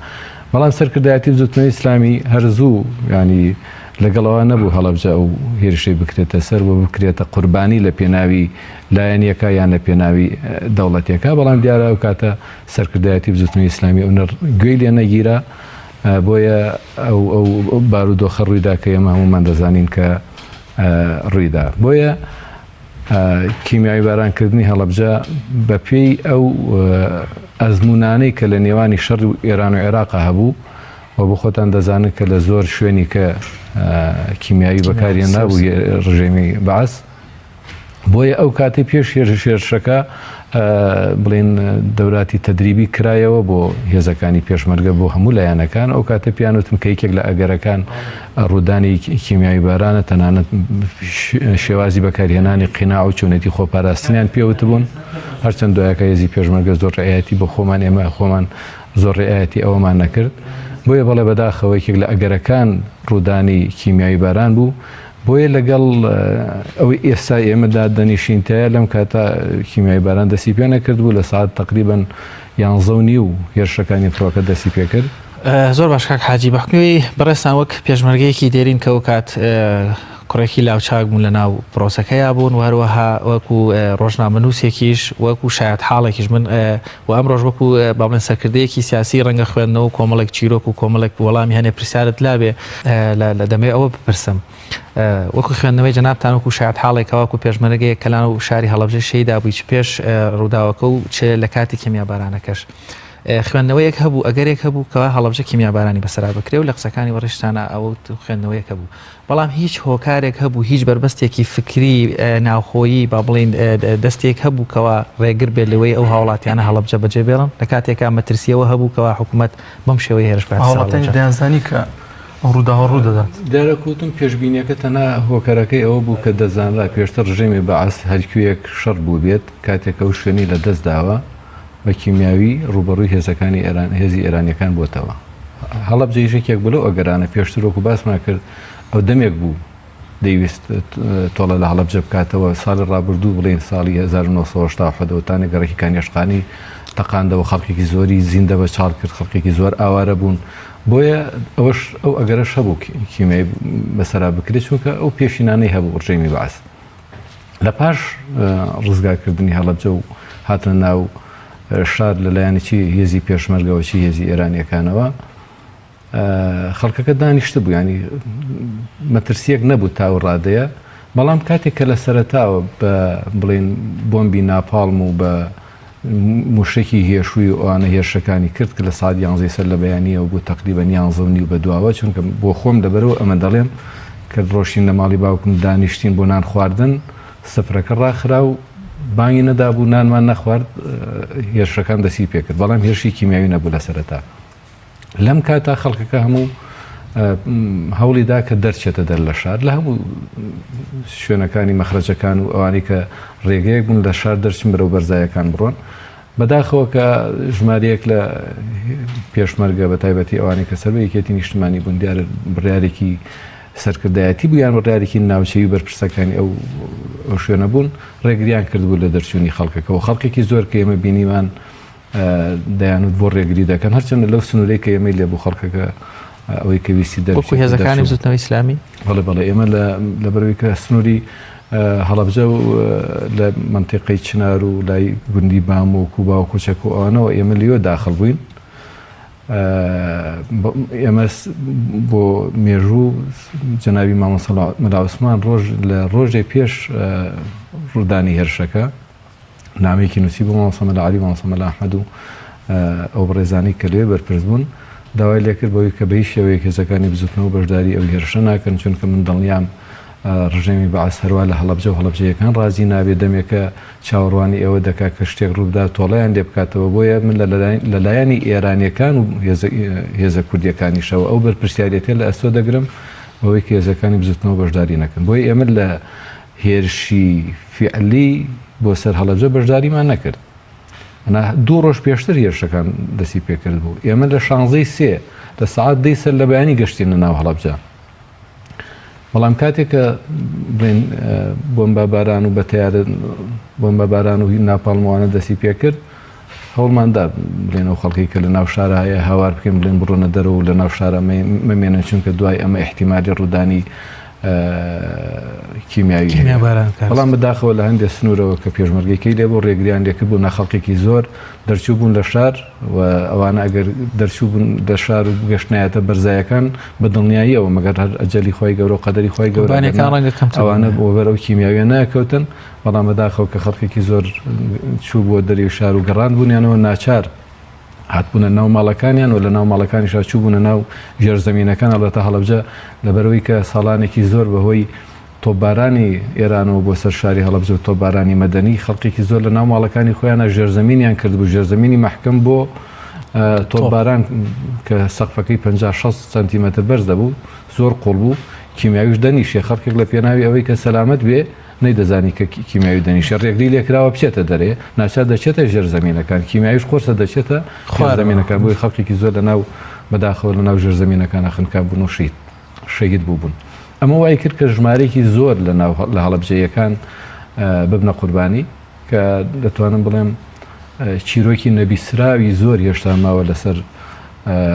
بەڵام سەرکردایەتی بزوتنەوەی ئیسلامی هەر زوو ینی لەگەڵەوە نەبوو هەڵەبجە ئەو هێرشەی بکرێتە سەر و بکرێتە قوربانی لە پێناوی لایەنیەکە یان لە پێناوی دەوڵەتێکە، بەڵام دیارە ئەو کاتە سەرکردایەتی بزوتنەوەی ئیسلامی ئەو گوێی لێ نەگیرا، بۆیە ئەو ئەو بارودۆخە ڕوویدا کە ئێمە هەموومان دەزانین کە ڕوویدا. بۆیە کیمیاوی بارانکردنی هەڵەبجە بەپێی ئەو ئەزمونانەی کە لە نێوانی شەڕ و ئێران و عێراق هەبوو و بۆ خۆتان دەزانن کە لە زۆر شوێنی کە کیمیاوی بەکارهێنابوو ڕژێمی بەعس بۆیە ئەو کاتەی پێش هێرشەکە بڵێن دەوراتی تەدریبی کرایەوە بۆ هێزەکانی پێشمەرگە بۆ هەموو لایەنەکان ئەو کاتە پیان وتم کە یەکێک لە ئەگەرەکان ڕوودانی کیمیاوی بارانە تەنانەت شێوازی بەکارهێنانی قینا و چۆنێتی خۆپاراستنیان پێوتبوون هەرچەند دوایەکە هێزی پێشمەرگە زۆر ڕعایەتی بۆ خۆمان ئێمە خۆمان زۆر ڕعایەتی ئەوەمان نەکرد بۆیە بەڵێ بەداخەوە یەکێک لە ئەگەرەکان ڕوودانی کیمیاوی باران بوو بۆیە لەگەڵ ئەوەی ئێستا ئێمە دادەنیشین تایە لەم کاتە کیمیایی باران دەستی پێ نەکردبوو لە ساعت تقریبا یانزە و نیو هێرشەکانی فڕۆکە دەستی پێ کرد. زۆر باش کاک حاجی بە حوکمی بەڕێزتان وەک پێشمەرگەیەکی دێرین کە ئەوکات کوڕێکی لاوچاک بوون لە ناو پرۆسەکەیا بوون و هەروەها وەکو ڕۆژنامەنووسێکیش وەکو شایەتحاڵێکیش من و ئەمڕۆش وەکو با بڵێن سەرکردەیەکی سیاسی ڕەنگە خوێندنەوە و کۆمەڵێک چیرۆک و کۆمەڵێک وەڵامی هەنێ پرسیارت لابێ لە دەمەوێ ئەوە بپرسم وەکو خوێندنەوەی جەنابتان وەکو شایەت حاڵێکە وەکو پێشمەرگەیەک کە لەناو شاری هەڵەبجە شەیدا بووی چ پێش ڕووداوەکە و چ لە کاتی کیمیابارانەکەش خوێندنەوەیەک هەبوو ئەگەرێک هەبوو کەوا هەڵەبجە کیمیابارانی بەسەرا بکرێ و لە قسەکانی بەڕێزتانە ئەوە خوێندنەوەیەک هەبوو بەڵام هیچ هۆکارێک هەبوو، هیچ بەربەستێکی فکری ناوخۆیی با بڵێین دەستێک هەبوو کەوا ڕێگر بێت لەوەی ئەو هاوڵاتیانە هەڵەبجە بەجێ بێڵن، لە کاتێکا مەترسییەوە هەبوو کەوا حکوومەت بەم شێوەیە هێرش بکاتە سەر هاوڵاتیانی هەڵەبجە. دەیانزانی کە ئەو ڕووداوە ڕوو دەدات. دیارە کوتم پێشبینیەکە تەنها هۆکەرەکەی ئەوە بوو کە دەزانرا پێشتر ڕژێمی بەعس هەرکوێیەک شەڕ بووبێت کاتێک ئەو شوێنەی لە دەست داوە بە کیمیاوی ڕووبەڕووی هێزەکانی ئێران هێزی ئێرانیەکان بۆتەوە. هەڵەبجەیش یەکێک بوو لەو ئەگەرانە پێشتر وەکو باسمان کرد ئەو دەمێک بوو دەیویست تۆڵە لە هەڵەبجە بکاتەوە، ساڵی ڕابردوو بڵێین ساڵی 1970 ئەوتانە گەڕەکی کانیەشقانی تەقاندەوە، خەڵکێکی زۆری زیندە بە چاڵ کرد، خەڵکێکی زۆر ئاوارە بوون، بۆیە ئەوەش ئەو ئەگەرەش هەبوو کیمیایی بەسەرا بکرێت، چونکە ئەو پێشینانەی هەبوو ڕژێمی بەعس لە پاش ڕزگارکردنی هەڵەبجە و هاتنە ناو شار لەلایەنی چی هێزی پێشمەرگەوە چی هێزی ئێرانیەکانەوە خەڵکەکە دانیشتبوو ینی مەترسیەک نەبوو تا ئەو ڕادەیە بەڵام کاتێک کە لە سەرەتاوە بە بڵێن بۆمبی ناپاڵم و بە موشکی هێشووی و ئەوانە هێرشەکانی کرد کە لە ساعت یانزەی سەر لە بەیانیەوە بوو تقریبا یانزە و نیو بە دواوە چونکە بۆ خۆم لەبەرەوە ئەمە دەڵێم کە ڕۆشتین لە ماڵی باوکم دانیشتین بۆ نان خواردن سفرەکە ڕاخرا و بانگی نەدابوو نانمان نەخوارد هێرشەکان دەسی پێکرد بەڵام هێرشی کیمیاوی نەبوو لە سەرەتا لەم کاتە خەڵکەکە هەموو هەوڵی دا کە دەرچێتە دەر لە شار لە هەموو شوێنەکانی مەخرەجەکان و ئەوانەی کە ڕێگەیەک بوون لە شار دەرچن بەرەو بەرزایەکان بڕۆن بەداخەوە کە ژمارەیەک لە پێشمەرگە بە تایبەتی ئەوانەی کە سەر بە یەکێتی نیشتمانی بوون دیارە بڕیارێکی سەرکردایەتی بوو یان بڕیارێکی ناوچەیی و بەرپرسەکانی ئەو ئەو شوێنە بوون ڕێگریان کردبوو لە دەرچوونی خەڵکەکە و خەڵکێکی زۆر کە ئێمە بینیمان دەیانوت بۆ ڕێگری دەکەن هەرچەندە لەو سنوورەی کە ئێمەی لێبوو خەڵکەکە ئەوەی کە ویستی دەربچێت وەکو هێزەکانی بزوتنەوەی ئیسلامی بەڵێ بەڵێ ئێمە لەبەرەوەی کە سنووری هەڵەبجە و لە منتیقەی چنار و لای گوندی بامۆک و باوکوچەک و ئەوانەوە ئێمە لێوە داخل بووین ئێمە بۆ مێژوو جەنابی مامۆستا مەلا عوسمان ڕۆژ لە ڕۆژێ پێش ڕوودانی هێرشەکە نامەیەکی نووسی بۆ مامۆستا مەلا عەلی و مامۆستا مەلا ئەحمەد و ئەو بەڕێزانەی کە لەوێ بەرپرس بوون داوای لێکرد بەوەی کە بە هیچ شێوەیەک هێزەکانی بزوتنەوە بەشداری ئەو هێرشە ناکەن چونکە من دڵنیام ڕژێمی بەعس هەروا لە هەڵەبجە و هەڵەبجەیەکان ڕازی نابێت دەمێکە چاوەڕوانی ئەوە دەکات کە شتێک ڕووبدا تۆڵەیان لێ بکاتەوە بۆیە من لە لایەنی ئێرانیەکان و هێزە کوردیەکانیشەوە ئەو بەرپرسیارێتیە لە ئەستۆ دەگرم بەوەی کە هێزەکانی بزوتنەوە بەشداری نەکەن بۆیە ئێمە لە هێرشی فیعلی بۆ سەر هەڵەبجە بەشداریمان نەکرد. ئەنا دوو ڕۆژ پێشتر هێرشەکان دەستی پێکرد بوو. ئێمە لە شانزەی سێ لە سەعات دەی سەر لە بەیانی گەشتینە ناو هەڵەبجە. بەڵام کاتێک کە بڵێن بۆمباباران و بە تەیارە بۆمباباران و ناپاڵمەوانە دەستی پێکرد هەوڵمان دا بڵێن ئەو خەڵکەی کە لە ناو شارا هەیە هاوار بکەین بڵێن بڕۆنە دەرەوە و لە ناو شارا مەمێنن چونکە دوای ئەمە ئیحتیمالی ڕوودانی کیمیاوی هەیە. کیمیاباران کارەسات. بەڵام بەداخەوە لە هەندێک سنوورەوە کە پێشمەرگەکەی لێ بوو ڕێگریان لێ کرد بوو نە خەڵکێکی زۆر دەرچوو بوون لە شار و ئەوانە ئەگەر دەرچوو بوون لە شار و گەشتنایەتە بەرزایەکان بە دڵنیاییەوە مەگەر هەر ئەجەلی خوای گەورە و قەدەری خوای گەورە قوربانیەکان ڕەنگە کەمتر ئەوانە بوونایە. وەبەر ئەو کیمیاویە ناکەوتن بەڵام بەداخەوە کە خەڵکێکی زۆر چووبووە دەرێی شار و گەڕاندبوونیانەوە ناچار هاتبوونە ناو ماڵەکانیان و لە ناو ماڵەکانیشا چووبوونە ناو ژێرزەمینەکان ئەڵبەتە هەڵەبجە لەبەرئەوەی کە ساڵانێکی زۆر بەهۆی تۆپبارانی ئێرانەوە بۆ سەر شاری هەڵەبجە و تۆپبارانی مەدەنی خەڵکێکی زۆر لە ناو ماڵەکانی خۆیانە ژێرزەمینیان کردبوو ژێرزەمینی مەحکەم بۆ تۆپباران کە سەقفەکەی 50 60 سانتیمەتر بەرز دەبوو زۆر قوڵ بوو کیمیاویش دەنیشێ خەڵکێک لە پێناوی ئەوەی کە سەلامەت بێ نەیدەزانی کە کیمیاوی دەنیشێ ڕێگری لێکراوە بچێتە دەرێ ناچار دەچێتە ژێر زەمینەکان کیمیاویش قورسە دەچێتە خوار زەمینەکان بۆی خەڵکێکی زۆر لە ناو بەداخەوە لە ناو ژێر زەمینەکانە خنکا بوون و شەهید شەهید بووبوون ئەمە وای کرد کە ژمارەیەکی زۆر لە ناو لە هەڵەبجەیەکان ببنە قوربانی کە دەتوانم بڵێم چیرۆکی نەبیسراوی زۆر هێشتا ماوە لەسەر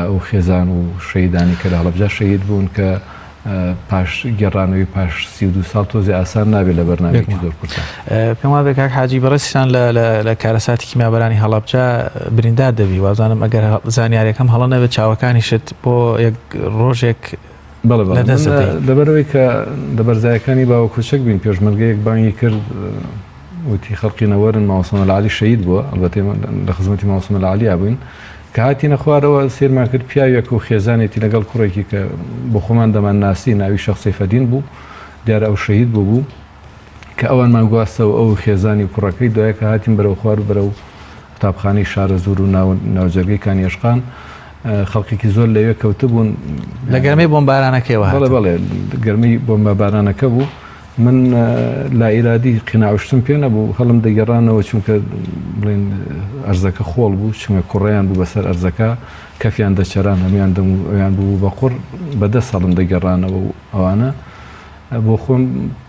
ئەو خێزان و شەهیدانی کە لە هەڵەبجە شەهید بوون کە پاش گێڕانەوەی پاش 32 ساڵ تۆزێ ئاسان نابێت لە بەرنامەیەکی زۆر کورتە. پێم وابێ کاک حاجی بەڕێزیشتان لە کارەساتی کیمیابارانی هەڵەبجە بریندار دەبی وازانم ئەگەر زانیاریەکەم هەڵە نەبێت چاوەکانیشت بۆ یەک ڕۆژێک بەڵێ بەڵێ لەبەرەوەی کە لە بەرزایەکانی باوە کوچک بین پێشمەرگەیەک بانگی کرد وتی خەڵکی نەوەرن مامۆستا مەلا عەلی شەهید بووە ئەڵبەتە ئێمە لە خزمەتی مامۆستا مەلا عەلیا بووین کە هاتینە خوارەوە سێرمان کرد پیاوێک و خێزانێتی لەگەڵ کوڕێکی کە بۆ خۆمان دەمان ناسی ناوی شەخ سەیفەدین بوو دیارە ئەو شەهید بوو بوو کە ئەوانمان گواستەوە ئەو خێزانی و کوڕەکەی دوای کە هاتین بەرەو خوار و بەرەو قوتابخانەی شارەزوور و ناو ناوجەرگەی کانیەشقان خەڵکێکی زۆر لەوێ کەوتبوون لە گەرمەی بۆمبارانەکەیەوە بەڵێ بەڵێ گەرمەی بۆمبارانەکە بوو. من لائیرادی قیناع و شتم پێ نەبوو هەڵم دەگەڕانەوە چونکە بڵێن ئەرزەکە خۆڵ بوو چونکە کوڕیان بوو بەسەر ئەرزەکە کەفیان دەچەران هەموان دەم و ئەویان بوو بە قوڕ بەدەست هەڵم دەگەڕانەوە و ئەوانە بۆ خۆم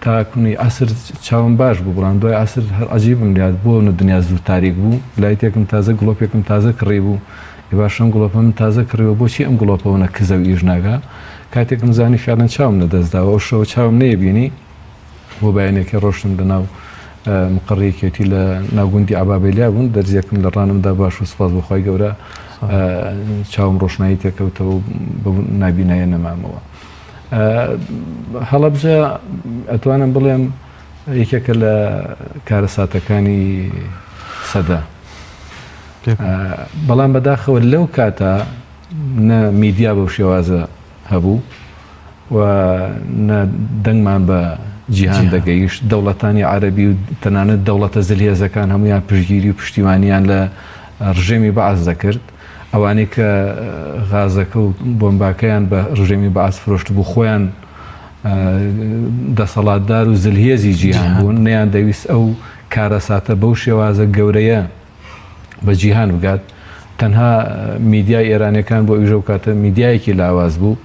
تا کونی عەسر چاوم باش بوو بەڵام دوای عەسر هەر عەجیبم لات بۆ نە دنیا زوو تاریک بوو لایتێکم تازە گڵۆپێکم تازە کڕی بوو ئێ باشە ئەم گڵۆپە من تازە کڕیوە بۆچی ئەم گڵۆپەوە نە کزە و ئیش ناکا کاتێکم زانی فعلەن چاوم لە دەست داوە ئەو شەوە چاوم نەیبینی بۆ بەیانەکەی ڕۆشتم لە ناو مقەڕی یەکێتی لە ناو گوندی عەبابەیلیا بوون دەرزیەکم لە ڕانمدا باش و سپاس بۆ خوای گەورە چاوم ڕۆشنایی تێکەوتەوە و بە نابینایە نەمامەوە. هەڵەبجە ئەتوانم بڵێم یەکێکە لە کارەساتەکانی سەدە بەڵام بەداخەوە لەو کاتە نە میدیا بەو شێوازە هەبوو و نە دەنگمان بە جیهان دەگەیشت دەوڵەتانی عەربی و تەنانەت دەوڵەتە زلهێزەکان هەمویان پشگیری و پشتیوانیان لە ڕژێمی بەعس دەکرد ئەوانەی کە غازەکە و بۆمباکەیان بە ڕژێمی بەعس فرۆشتبوو خۆیان دەسەڵاتدار و زلهێزی جیهان بوون نەیان دەویست ئەو کارەساتە بەو شێوازە گەورەیە بە جیهان بگات تەنها میدیای ئێرانەکان بۆ ئیژە و کاتە میدیایەکی لاواز بوو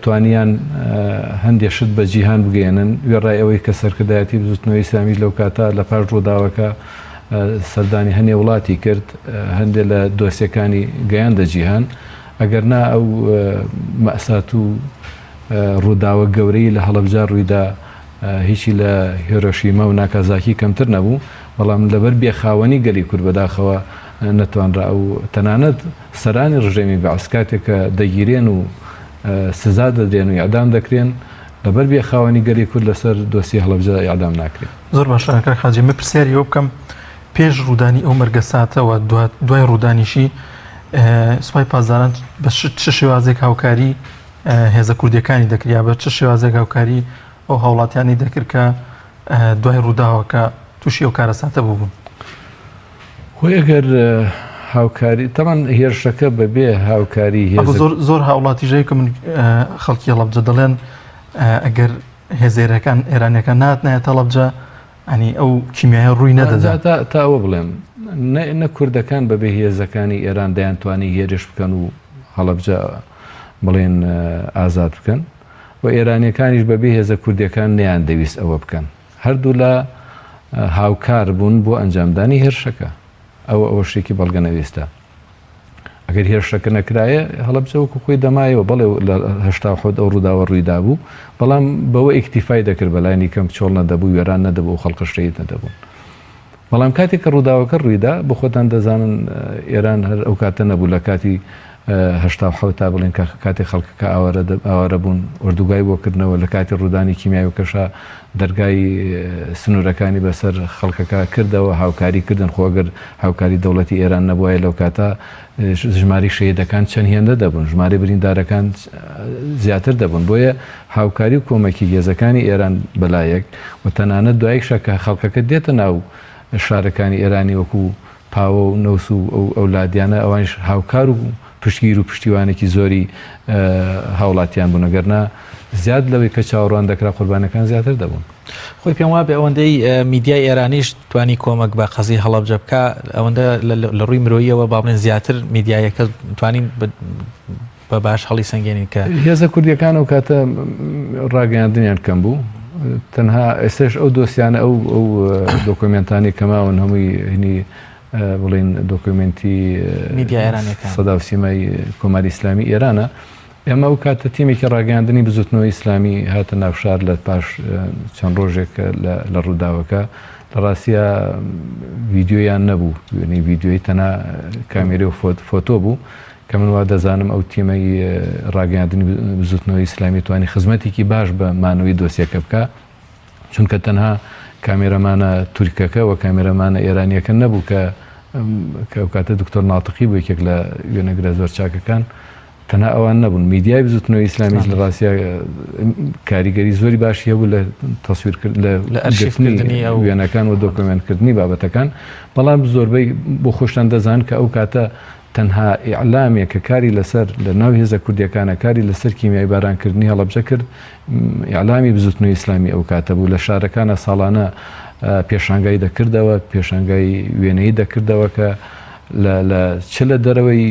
توانیان هەندێ شت بە جیهان بگەیەنن، وێڕای ئەوەی کە سەرکردایەتی بزوتنەوەی ئیسلامیش لەو کاتە لە پاش ڕووداوەکە سەردانی هەنێ وڵاتی کرد، هەندێ لە دۆسیەکانی گەیاندە جیهان، ئەگەر نا ئەو مەئسات و ڕووداوە گەورەی لە هەڵەبجە ڕوویدا هیچی لە هێرۆشیما و ناکازاکی کەمتر نەبوو، بەڵام لەبەر بێخاوەنی گەلی کورد بەداخەوە نەتوانرا ئەو تەنانەت سەرانی ڕژێمی بەعس کاتێک کە دەگیرێن و سزا دەدرێن و ئیعدام دەکرێن، لەبەر بێ خاوەنی گەلی کورد لەسەر دۆسیەی هەڵەبجە ئیعدام ناکرێن. زۆر باشە کاک حاجی من پرسیاری ئەوە بکەم پێش ڕوودانی ئەو مەرگەساتە و دوای ڕوودانیشی سوپای پاسداران بە چ شێوازێک هاوکاری هێزە کوردیەکانی دەکرد یا بە چ شێوازێک هاوکاری ئەو هاوڵاتیانی دەکرد کە دوای ڕووداوەکە تووشی ئەو کارەساتە بووبوون؟ خۆی ئەگەر هاوکاری تەمان هێرشەکە بەبێ هاوکاری هێز زۆر زۆر هاوڵاتی ژەیە کە من خەڵکی هەڵەبجە دەڵێن ئەگەر هێزێرەکان ئێرانەکان نات نایەت هەڵەبجە ئەنی ئەو کیمیایە ڕووی نەدەدا تا ئەوە بڵێم نە کوردەکان بەبێ هێزەکانی ئێران دەیانتوانی هێرش بکەن و هەڵەبجە بڵێن ئازاد بکەن و ئێرانیەکانیش بەبێ هێزە کوردەکان نیان دەویست ئەوە بکەن هەردوولا هاوکار بوون بۆ ئەنجامدانی هێرشەکە. ئەوە ئەوە شتێکی بەڵگەنەویستە. ئەگەر هێرشەکە نەکرایە هەڵەبجە وەکو خۆی دەمایەوە، بەڵێ لە 87 ئەو ڕووداوە ڕوویدابوو، بەڵام بەوە ئیکتیفای دەکرد بەلانی کەم چۆڵ نەدەبوو، وێران نەدەبوو، ئەو خەڵکە شەهید نەدەبوون. بەڵام کاتێک کە ڕووداوەکە ڕوویدا، بۆ خۆتان دەزانن ئێران هەر ئەو کاتە نەبوو لە کاتی 87 تا بڵێن کە کاتێک خەڵکەکە ئاوارە بوون ئۆردوگای بۆ کردنەوە لە کاتی ڕوودانی کیمیاویەکەشا دەرگای سنوورەکانی بەسەر خەڵکەکە کردەوە هاوکاری کردن خۆ ئەگەر هاوکاری دەوڵەتی ئێران نەبوایە لەو کاتە ژماری شەهیدەکان چەند هێندە دەبوون ژمارەی بریندارەکان زیاتر دەبوون بۆیە هاوکاری و کۆمەکی هێزەکانی ئێران بەلایەک و تەنانەت دواییشە کە خەڵکەکە دێتە ناو شارەکانی ئێرانی وەکو پاوە و نەوس و ئەو ئەولادیانە ئەوانیش هاوکار و پشتگیر و پشتیوانێکی زۆری هاوڵاتیان بوون ئەگەرنا زیاد لەوەی کە چاوەڕوان دەکرا قوربانەکان زیاتر دەبوون. خۆی پێم وابێ ئەوەندەی میدیای ئێرانیش توانی کۆمەک بە قەزیەی هەڵەبجە بکا ئەوەندە لە ڕووی مرۆییەوە با بڵێن زیاتر میدیایەکە توانین بە باش هەڵی سەنگێنین کە. هێزە کوردیەکان ئەو کاتە ڕاگەیاندنیان کەم بوو تەنها ئێستاش ئەو دۆسیانە ئەو ئەو دۆکۆمێنتانی کە ماون هەمووی هنی بڵین دۆکۆمێنتی میدیا ئێرانیەکان سەدا و سیمای کۆماری ئیسلامی ئێرانە ئێمە ئەو کاتە تیمێکی ڕاگەیاندنی بزوتنەوەی ئیسلامی هاتە ناو شار لە پاش چەند ڕۆژێک لە ڕووداوەکە لە ڕاستیا ڤیدیۆیان نەبوو وێنەی ڤیدیۆی تەنها کامێرە و فۆتۆ بوو کە من وا دەزانم ئەو تیمەی ڕاگەیاندنی بزوتنەوەی ئیسلامی توانی خزمەتێکی باش بە مانەوەی دۆسیەکە بکا چونکە تەنها کامێرەمانە تورکەکە و کامێرەمانە ئێرانیەکە نەبوو کە کە ئەو کاتە دکتۆر ناتقی بوو یەکێک لە وێنەگرە زۆر چاکەکان تەنها ئەوان نەبوون میدیای بزوتنەوەی ئیسلامیش لە ڕاستیا کاریگەری زۆری باشی هەبوو لە تەسویرکردن لە ئەرشیفکردنی ئەو وێنەکان و دۆکۆمێنتکردنی بابەتەکان بەڵام زۆربەی بۆ خۆشتان دەزان کە ئەو کاتە تەنها ئیعلامێک کە کاری لەسەر لە ناو هێزە کوردیەکانە کاری لەسەر کیمیایی بارانکردنی هەڵەبجە کرد ئیعلامی بزوتنەوەی ئیسلامی ئەو کاتە بوو لە شارەکانە ساڵانە پێشانگای دەکردەوە پێشانگای وێنەی دەکردەوە کە لە چ لە دەرەوەی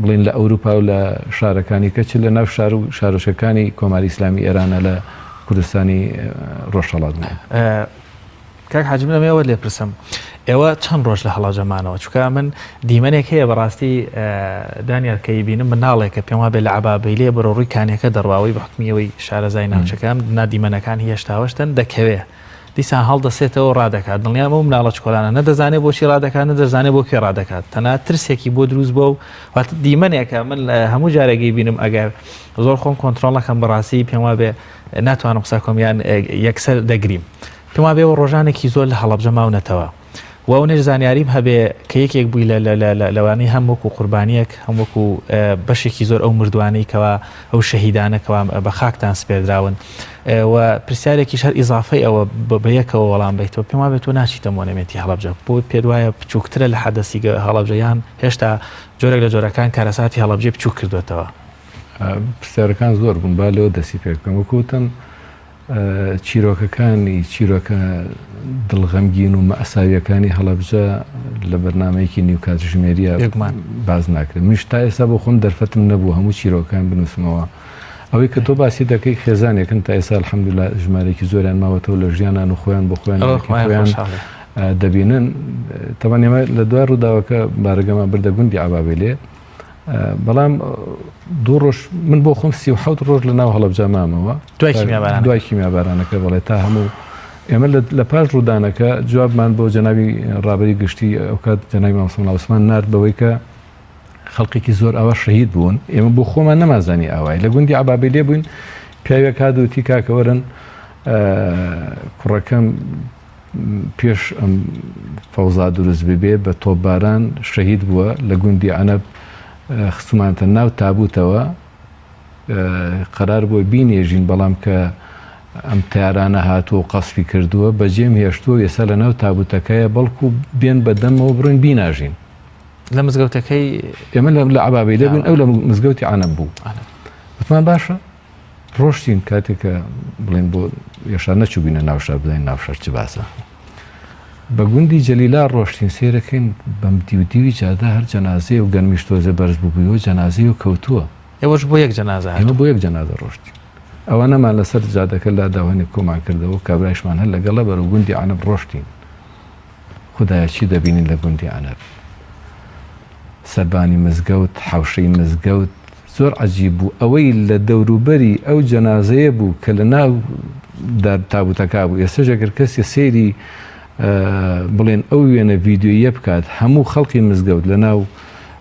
بڵین لە ئەوروپا و لە شارەکانی کە چ لە ناو شار و شارۆچکەکانی کۆماری ئیسلامی ئێرانە لە کوردستانی ڕۆژهەڵات بوو. کاک حاجی من ئەمەوێ ئەوەت لێ پرسم ئێوە چەند ڕۆژ لە هەڵەبجە مانەوە چونکە من دیمەنێک هەیە بەڕاستی دانیال کە ئەیبینم مناڵێکە پێم وابێ لە عەبابەیلێ بەرەو ڕووی کانیەکە دەڕواوەی بە حکمی ئەوەی شارەزای ناوچەکەم نا دیمەنەکان هێشتاوەشتن دەکەوێ دیسان هەڵدەسێتەوە ڕادەکات دڵنیام ئەو مناڵە چکۆلانە نەدەزانێ بۆچی ڕادەکات نەدەزانێ بۆ کوێ ڕادەکات تەنها ترسێکی بۆ دروست بووە و واتە دیمەنێکە من هەموو جارێکی بینم ئەگەر زۆر خۆم کۆنترۆڵ نەکەم بەڕاستی پێم وابێ ناتوانم قسە کۆم یان یەکسەر دەگریم پێم وابێ ئەوە ڕۆژانێکی زۆر لە هەڵەبجە ماونەتەوە و ئەونەش زانیاریم هەبێ کە یەکێک بووی لە لەوانەی هەم وەکو قوربانیەک هەم وەکو بەشێکی زۆر ئەو مردوانەی کەوا ئەو شەهیدانە کەوا بە خاکتان سپێردراون و پرسیارێکیش هەر ئیزافەی ئەوە بە یەکەوە وەڵام بیتەوە پێم وابێت تۆ ناچیتە مۆنەمێنتی هەڵەبجە بۆ پێت وایە بچووکترە لە حەدەسی هەڵەبجە یان هێشتا جۆرێک لە جۆرەکان کارەساتی هەڵەبجەی بچووک کردوێتەوە پرسیارەکان زۆر بوون با لەوە دەستی پێ بکەم وەکو وتم چیرۆکەکانی چیرۆکە دڵغەمگین و مەئساویەکانی هەڵەبجە لە بەرنمەیەکی نیو کاتژمێریە باز ناکرێت منیش تا ئێستا بۆ خۆم دەرفەتم نەبوو هەموو چیرۆکان بنووسمەوە ئەوەی کە تۆ باسی دەکەی خێزانێکن تا ئێستا الحمدلله ژمارێکی زۆریان ماوەتەوە لە ژیانان و خۆیان بۆ خۆیان خۆیان دەبینن تەبعەن ئێمە لە دوای ڕووداوەکە بارەگەمان بردە گوندی عەبابێلێ بەڵام دوو ڕۆژ من بۆ خۆم 37 ڕۆژ لە ناو هەڵەبجە مامەوە دوای کیمیاباران دوای کیمیابارانەکە بەڵێ تا هەموو ئێمە لە پاش ڕوودانەکە جوابمان بۆ جەنابی ڕابەری گشتی ئەوکات جەنابی مامۆستا مەلا عوسمان نارد بەوەی کە خەڵکێکی زۆر ئاوا شەهید بوون ئێمە بۆ خۆمان نەمازانی ئاوای لە گوندی عبابی لێ بووین پیاوێک هات وتی کاکە وەرن کوڕەکەم پێش ئەم فەوزا دروست ببێ بە تۆپباران شەهید بووە لە گوندی عەنەب خستومانتە ناو تابوتەوە قەرار بووە بینێژین بەڵام کە ئەم تارانە هاتووە و قەسفی کردووە بەجێم هێشتووە ئێستا لە ناو تابوتەکەیە بەڵکو بێن بە دەمەوە بڕۆین بیناژین لە مزگەوتەکەی ئێمە لە عەبابەی دەبووین ئەو لە مزگەوتی عەنەب بوو وتمان باشە ڕۆشتین کاتێک کە بڵێن بۆ یەشار نەچووبینە ناو شار بزانین ناو شار چ باسە بە گوندی جەلیلا ڕۆشتین سێرەکەین بەم دیو دیوی جادە هەر جەنازەیە و گەرمیش تۆزێ بەرز بووبوویەوە جەنازەیە و کەوتووە. ئێوەش بۆ یەک جەنازە ئێمە بۆ یەک جەنازە ڕۆشتین. ئەوانەمان لەسەر جادەکە لادا و هەنێک کۆمان کردەوە و کابرایشمان هەر لەگەڵە بەرەو گوندی عەنەب ڕۆشتین. خودایە چی دەبینین لە گوندی عەنەب؟ سەربانی مزگەوت، حەوشەی مزگەوت، زۆر عەجیب بوو ئەوەی لە دەوروبەری ئەو جەنازەیە بوو کە لە ناو دار تابوتەکە بوو ئێستاش ئەگەر کەسێ سەیری بڵێن ئەو وێنە ڤیدیۆییە بکات هەموو خەڵکی مزگەوت لە ناو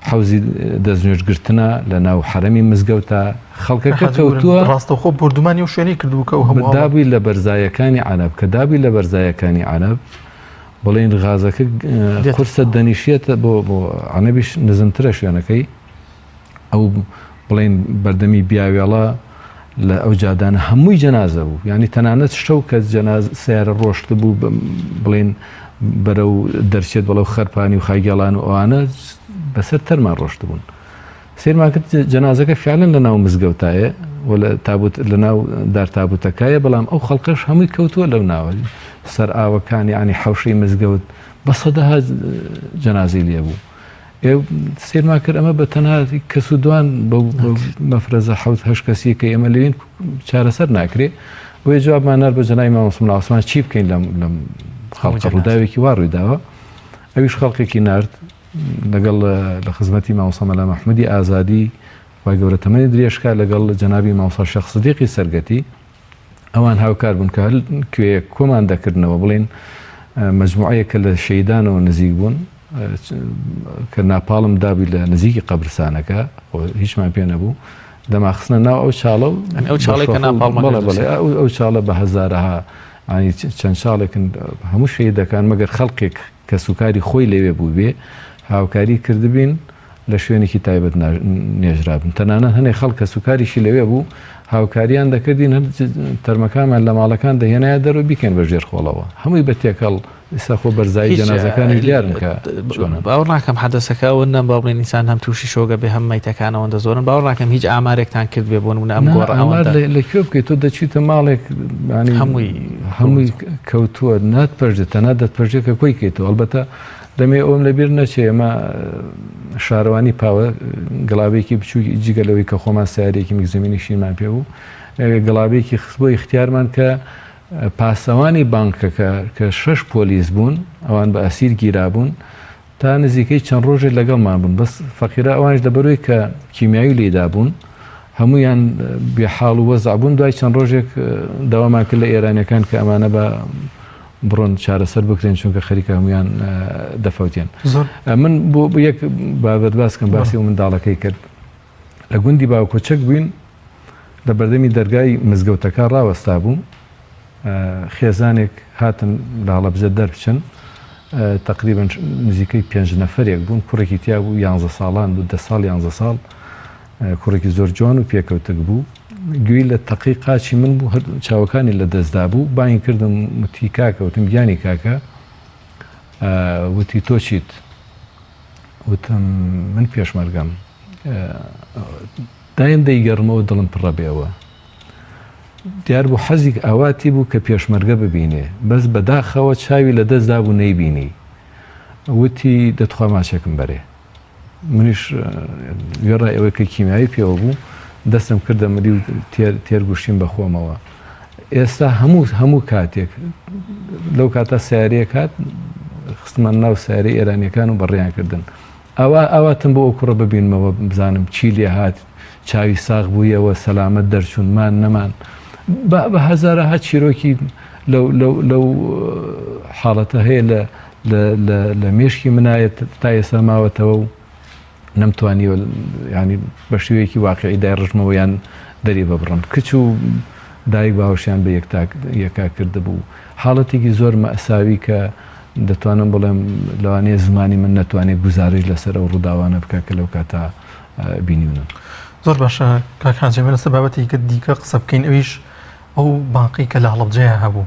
حەوزی دەستنوێژگرتنە لە ناو حەرەمی مزگەوتە خەڵکەکە کەوتووە ڕاستەوخۆ بۆردومانی ئەو شوێنەی کردبوو کە ئەو هەموو دابووی لە بەرزایەکانی عەرەب کە دابووی لە بەرزایەکانی عەرەب بڵێن غازەکە قورسە دەنیشێتە بۆ بۆ عەنەبیش نزمترە شوێنەکەی ئەو بڵێن بەردەمی بیاوێڵە لە ئەو جادانە هەمووی جەنازە بوو یعنی تەنانەت شەو کە جەناز سیارە ڕۆشت بوو بڵێن بەرەو دەرچێت بەڵەو خەرپانی و خاگێڵان و ئەوانە بەسەر تەرمان ڕۆشت بوون سەیرمان کرد جەنازەکە فعلەن لە ناو مزگەوتایە و لە تابوت لە ناو دار تابوتەکایە بەڵام ئەو خەڵکەش هەمووی کەوتووە لەو ناوە سەر ئاوەکان یعنی حەوشەی مزگەوت بە سەدەها جەنازەی لێ بوو سەیرمان کرد ئەمە بە تەنها کەس و دوان بەو مەفرەزە حەوت هەشت کەسی کە ئێمە لەوین چارەسەر ناکرێ بۆیە جوابمان نار بە جەنابی مامۆستا مەلا عوسمان چی بکەین لەم لەم خەڵکە ڕووداوێکی وا ڕوویداوە ئەویش خەڵکێکی نارد لەگەڵ لە خزمەتی مامۆستا مەلا مەحمودی ئازادی خوای گەورە تەمەنی درێژکا لەگەڵ جەنابی مامۆستا شێخ سدیقی سەرگەتی ئەوان هاوکار بوون کە هەر کوێیەک کۆمان دەکردنەوە بڵێن مەجموعەیەک کە لە شەیدانەوە نزیک بوون کە ناپاڵم دابووی لە نزیکی قەبرسانەکە هیچمان پێ نەبوو دەماخستنە ناو ئەو چاڵە و ئەو چاڵێک کە ناپاڵمە ئەو چاڵە بە هەزارەها چەند چاڵێکن هەموو شەیدەکان مەگەر خەڵکێک کەسوکاری خۆی لەوێ بووبێ هاوکاری کردبین لە شوێنێکی تایبەت نێژرابن تەنانەت هەنێ خەڵک کەسوکاریشی لەوێ بوو. هاوکاریان دەکردین هەر تەرمەکانمان لە ماڵەکان دەهێنایە دەرەوە بیکەین بە ژێر خۆڵەوە هەمووی بە تێکەڵ ئیستا خۆ بەرزایی جەنازەکانیش دیارن کە چۆنن. باوەڕ ناکەم حەدەسەکە ئەوە نەم با بڵێین ئینسان هەم تووشی شۆگە بێ هەم مەیتەکان ئەوەندە زۆرن باوەڕ ناکەم هیچ ئامارێکتان کرد بێ بۆ نموونە ئەم نا گۆڕە ئامار ئەوەندە لە کوێ بکەیت تۆ دەچیتە ماڵێک یانی هەمووی هەمووی کەوتووە ناتپەرژێت تەنها دەتپەرژێت کە کۆی کەیتەوە ئەڵبەتە دەمێ ئەوم لەبیر نەچێ ئێمە شارەوانی پاوە گڵاوێکی بچووکی جگە لەوەی کە خۆمان سیارێکی میکزەمینی شینمان پێ بوو گڵاوێکی خستبووە ئیختیارمان کە پاسەوانی بانکەکە کە شەش پۆلیس بوون ئەوان بە ئەسیر گیرابوون تا نزیکەی چەند ڕۆژێک لەگەڵمان بوون بەس فەقیرە ئەوانش لەبەرەوەی کە کیمیاوی لێدا بوون هەمویان بێحاڵ و وەزع بوون دوای چەند ڕۆژێک داوامان کرد لە ئێرانیەکان کە ئەمانە بە بڕۆن چارەسەر بکرێن چونکە خەریکە هەمویان دەفەوتێن من بۆ یەک بابەت باسکەم باسی و منداڵەکەی کرد لە گوندی باوکۆچەک بووین لە بەردەمی دەرگای مزگەوتەکە ڕاوەستا بووم خێزانێک هاتن لە هەڵەبجە دەربچن تقریبا نزیکەی پێنج نەفرێک بوون کوڕێکی تیا بوو یانزە ساڵان بوو دە ساڵ یانزە ساڵ کوڕێکی زۆر جوان و پێکەوتک بوو گوێی لە تەقی قاچی من بوو هەر چاوەکانی لە دەستدا بوو بانگی کردم وتی کاکە وتم گیانی کاکە وتی تۆ چیت وتم من پێشمەرگەم دایم دەیگەڕمەوە دڵم پڕە بێەوە دیار بوو حەزیک ئاواتی بوو کە پێشمەرگە ببینێ بەس بەداخەوە چاوی لە دەستدا بوو نەیبینی وتی دەتخوا ماچێکم بەرێ منیش وێڕای ئەوەی کە کیمیایی پێوە بوو دەستم کردە ملی و تێر تێر گوشیم بە خۆمەوە ئێستا هەموو هەموو کاتێک لەو کاتە سیارەیەک هات خستمان ناو سیارەی ئێرانیەکان و بەڕێیان کردن ئەوە ئاواتم بۆ ئەو کوڕە ببینمەوە بزانم چی لێ هات چاوی ساغ بوویەوە سەلامەت دەرچوون مان نەمان بە هەزارەها چیرۆکی لەو لەو لەو حاڵەتە هەیە لە لە مێشکی منایە تا ئێستا ماوەتەوە و نەمتوانیوە ینی بە شێوەیەکی واقعی دایڕژمەوە یان دەری ببڕم کچ و دایک باوەشیان بە یەکا کردبوو حاڵەتێکی زۆر مەساوی کە دەتوانم بڵێم لەوانەیە زمانی من نەتوانێت گوزارش لەسەر ئەو ڕووداوانە بکە کە لەو کاتا بینیونم. زۆر باشە کاک حاجی ئێمە لەسەر بابەتێکی دیکە قسە بکەین ئەویش ئەو بانقی کە لە هەڵەبجەیە هەبوو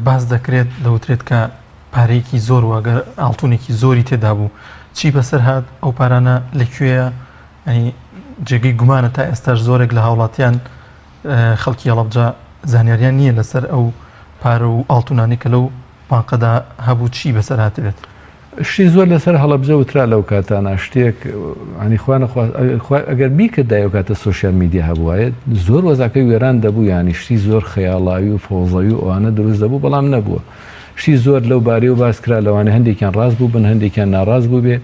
باس دەکرێت دەوترێت کە پارەیەکی زۆر و ئەگەر ئاڵتونێکی زۆری تێدا بوو چی بەسەر هات ئەو پارانە لە کوێیە ئەنی جێگەی گومانە تا ئێستاش زۆرێک لە هاوڵاتیان خەڵکی هەڵەبجە زانیاریان نییە لەسەر ئەو پارە و ئاڵتونانی کە لەو بانقەدا هەبوو چی بەسەر هاتبێت. شتی زۆر لەسەر هەڵەبجە وترا لەو کاتانە شتێک ینی خوا نەخوا ئەگەر بیکردای ئەو کاتە سۆشیال میدیا هەبوایە زۆر وەزاکەی وێران دەبوو ینی شتی زۆر خەیاڵاوی و فەوزەوی و ئەوانە دروست دەبوو بەڵام نەبووە شتی زۆر لەو بارەی و باس کرا لەوانە هەندێکیان ڕاست بوو بن هەندێکیان ناڕاست بوو بێ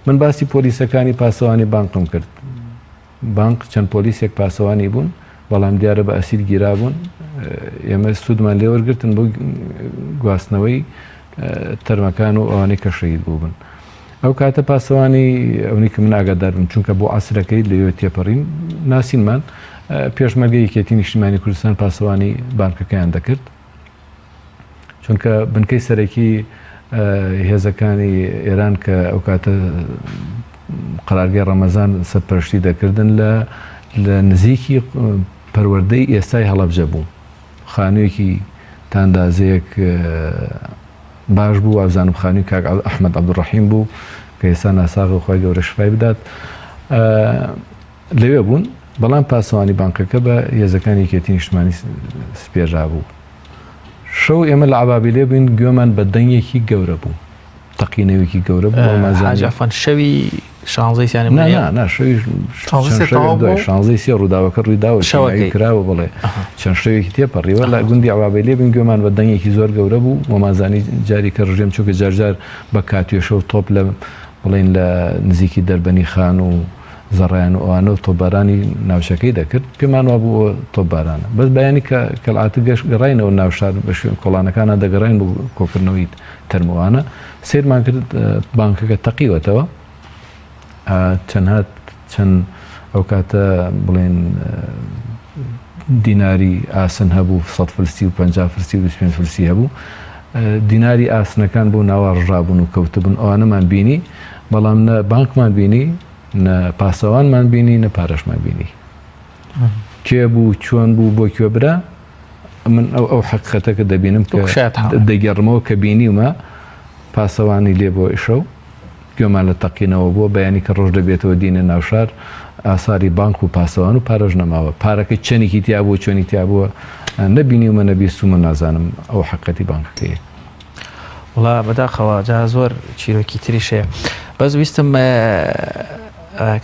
من باسی پۆلیسەکانی پاسەوانی بانقم کرد بانق چەند پۆلیسێک پاسەوانی بوون، بەڵام دیارە بە ئەسیر گیرابوون، ئێمە سوودمان لێ وەرگرتن بۆ گواستنەوەی تەرمەکان و ئەوانەی کە شەهید بووبن. ئەو کاتە پاسەوانی ئەونی کە من ئاگادار بم چونکە بۆ عەسرەکەی لەوێ تێپەڕین ناسینمان پێشمەرگە یەکێتی نیشتیمانی کوردستان پاسەوانی بانکەکەیان دەکرد. چونکە بنکەی سەرەکی هێزەکانی ئێران کە ئەو کاتە قەرارگەی ڕەمەزان سەرپەرشتی دەکردن لە لە نزیکی پەروەردەی ئێستای هەڵەبجە بوو خانوویەکی تاندازەیەک باش بوو وابزانم خانووی کاک ئەحمەد عەبدولڕەحیم بوو کە ئێستا ناساغ و خوای گەورە شفای بدات لەوێ بوون، بەڵام پاسەوانی بانقەکە بە هێزەکانی یەکێتی نیشتمانی سپێررابوو. شەو ئێمە لە عەبابیلێ بووین، گوێمان بە دەنگێکی گەورە بوو، تەقینەوێکی گەورە بوو، وامانزانی. حاج عەفوەن شەوی شانزەی سیانە نا نا نا شەوی شانزەی چەند سێ شەوێک تەواو دوای بوو؟ شانزەی سێ ڕووداوەکە ڕووی داوە، کیمیایی شەوەکەی. کراوە، بەڵێ چەند شەوێکی تێپەڕیوە، لە گوندی عەبابیلێ بووین، گوێمان بە دەنگێکی زۆر گەورە بوو، وامانزانی جاری کە ڕژێم چونکە جارجار بە کاتوێشە و تۆپ لە بڵێین لە نزیکی دەربەنی خان و زەڕایەن و ئەوانە و تۆپبارانی ناوچەکەی دەکرد، پێمان وابوو ئەوە تۆپبارانە. بەس بەیانی کە کەلعاتە گەشت گەڕاینەوە ناو شار بە شوێن کۆڵانەکانا دەگەڕاین بۆ کۆکردنەوەی تەرم و ئەوانە، سەیرمان کرد بانکەکە تەقیوەتەوە. چەند هات چەند ئەو کاتە بڵێن دیناری ئاسن هەبوو سەد فلسی و 50 فلسی و 25 فلسی هەبوو دیناری ئاسنەکان بۆ ناوا ڕژابوون و کەوتبوون ئەوانەمان بینی بەڵام نە بانکمان بینی نە پاسەوانمان بینی نە پارەشمان بینی. کێ بوو چۆن بوو بۆ کوێ برا من ئەو ئەو حەقیقەتە کە دەبینم کە دەگێڕمەوە کە بینیومە پاسەوانی لێ بۆ ئیشەو گوێمان لە تەقینەوە بووە بەیانی کە ڕۆژ دەبێتەوە دینە ناوشار ئاساری بانک و پاسەوان و پارەش نەماوە پارەکە چەنێکی تیا بووە چۆنی تیا بووە نەبینیومە نەبیستومە نازانم ئەو حەقەتی بانکەکەیە. وڵا بەداخەوە جا زۆر چیرۆکی تریش هەیە بەس ویستم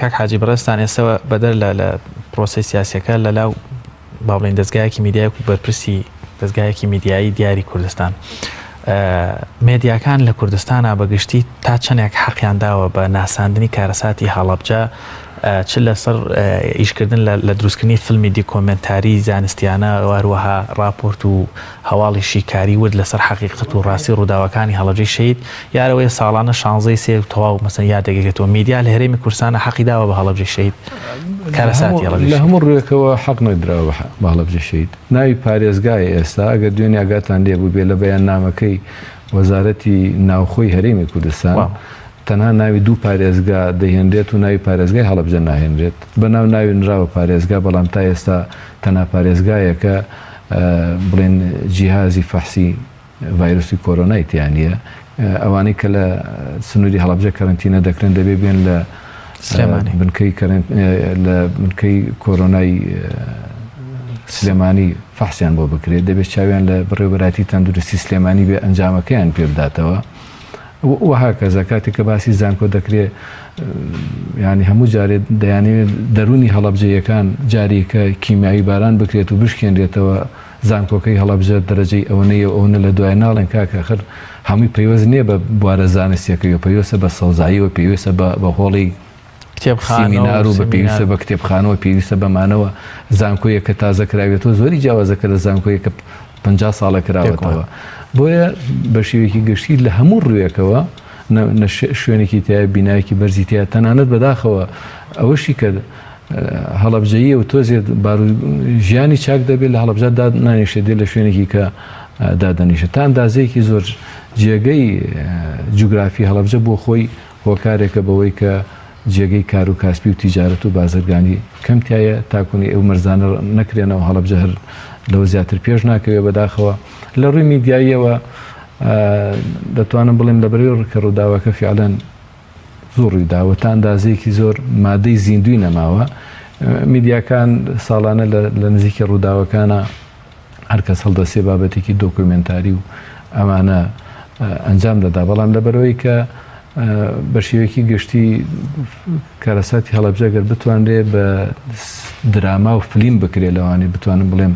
کاک حاجی بەڕێزتان ئێستا بەدەر لە لە پرۆسەی سیاسەکە لە لاو با بڵێین دەزگایەکی میدیایەک و بەرپرسی دەزگایەکی میدیایی دیاری کوردستان مێدیاکان لە کوردستانە بەگشتی تا چەندێک حەقیان داوە بە ناساندنی کارەساتی هەڵەبجە چ لەسەر ئیشکردن لە دروستکردنی فیلمی دیکۆمێنتاری زانستیانە هەروەها راپۆرت و هەواڵی شیکاری ورد لەسەر حەقیقەت و ڕاستی ڕووداوەکانی هەڵەبجەی شەهید یارەوەیە ساڵانە شانزەی سێ تەواو مەسەن یاد دەگرێتەوە میدیا لە هەرێمی کوردستانە حەقی داوە بە هەڵەبجەی شەهید کارەساتی هەڵەبجەی لە شەهید. هەموو ڕووێکەوە حەق نەدراوە بە هەڵەبجەی شەهید. ناوی پارێزگایە ئێستا ئەگەر دوێنێ ئاگاتان لێ بووبێ لە بەیاننامەکەی وەزارەتی ناوخۆی هەرێمی کوردستان تەنها ناوی دوو پارێزگا دەهێنرێت و ناوی پارێزگای هەڵەبجە ناهێنرێت. بەناو ناوی نراوە پارێزگا بەڵام تا ئێستا تەنها پارێزگایەکە بڵێن جیهازی فەحسی ڤایرۆسی کۆرۆنای تیا نییە. ئەوانەی کە لە سنووری هەڵەبجە کەرەنتینە دەکرێن دەبێ بێن لە سلێمانی بنکەی لە بنکەی کۆرۆنای سلێمانی فەحسیان بۆ بکرێت دەبێت چاویان لە بەڕێوەبەرایەتی تەندروستی سلێمانی بێ ئەنجامەکەیان پێ بداتەوە. وهکذا کاتێک کە باسی زانکۆ دەکرێ یانی هەموو جارێ دەیانەوێت دەروونی هەڵەبجەیەکان جارێکە کیمیاوی باران بکرێت و بشکێنرێتەوە زانکۆکەی هەڵەبجە دەرەجەی ئەوەنەیە و ئەوەنە لە دوای ناڵێن کاکە ئەخر هەمووی پەیوەست نییە بە بوارە زانستیەکەی و پەیوەستە بە سەوزاییەوە پێویستە بە هۆڵی کتێبخانە سیمینار و بە پێویستە بە کتێبخانەوە پێویستە بەمانەوە زانکۆیەک کە تازە کراوێتەوە زۆری جیاوازە کە لە زانکۆیەک کە 50 ساڵە کراوەتەوە بۆیە بە شێوەیەکی گشتی لە هەموو ڕوویەکەوە شوێنێکی تایە بینایەکی بەرزی تایە تەنانەت بەداخەوە ئەوەشی کە هەڵەبجەییە و تۆزێ بارو ژیانی چاک دەبێت لە هەڵەبجە دانانیشێت دێت لە شوێنێکی کە دادەنیشێت تا ئەندازەیەکی زۆر جێگەی جوگرافی هەڵەبجە بۆ خۆی هۆکارێکە بەوەی کە جێگەی کار و کاسپی و تیجارەت و بازرگانی کەم تایە تاکونی ئەو مەرزانە نەکرێنەوە هەڵەبجە هەر لەوە زیاتر پێش ناکەوێ بەداخەوە لە ڕووی میدیاییەوە دەتوانم بڵێم لە بەرەی ڕکە ڕووداوەکە فعلەن زۆر ڕوویداوە تا ئەندازەیەکی زۆر مادەی زیندوی نەماوە میدیاکان ساڵانە لە نزیکی ڕووداوەکانە هەرکەس هەڵدەسێ بابەتێکی دۆکۆمێنتاری و ئەمانە ئەنجام دەدا بەڵام لەبەرەوەی کە بە شێوەیەکی گشتی کارەساتی هەڵەبجە گەر بتوانرێ بە دراما و فلیم بکرێ لەوانەیە بتوانم بڵێم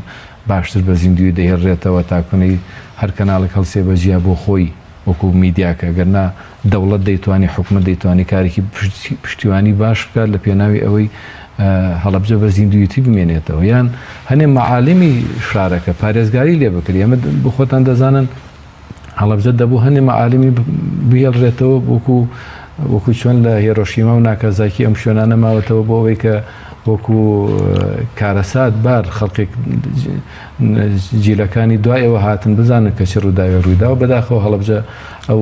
باشتر بە زیندوی دەهێڵرێتەوە تاکونەی هەر کەناڵێک هەڵسێ بە جیا بۆ خۆی وەکو میدیاکە گەر نا دەوڵەت دەیتوانی حکومەت دەیتوانی کارێکی پشتیوانی باش بکات لە پێناوی ئەوەی هەڵەبجە بە زیندویتی بمێنێتەوە یان هەنێ مەعالمی شارەکە پارێزگاری لێ بکرێ ئەمە بخۆتان دەزانن هەڵەبجە دەبوو هەنێ مەعالمی بهێڵرێتەوە وەکو وەکو چۆن لە هێرۆشیما و ناکازاکی ئەم شوێنانە ماوەتەوە بۆ ئەوەی کە وەکو کارەسات بار خەڵکێک جیلەکانی دوای ئێوە هاتن بزانن کە چ ڕووداوێک ڕوویداوە، بەداخەوە هەڵەبجە ئەو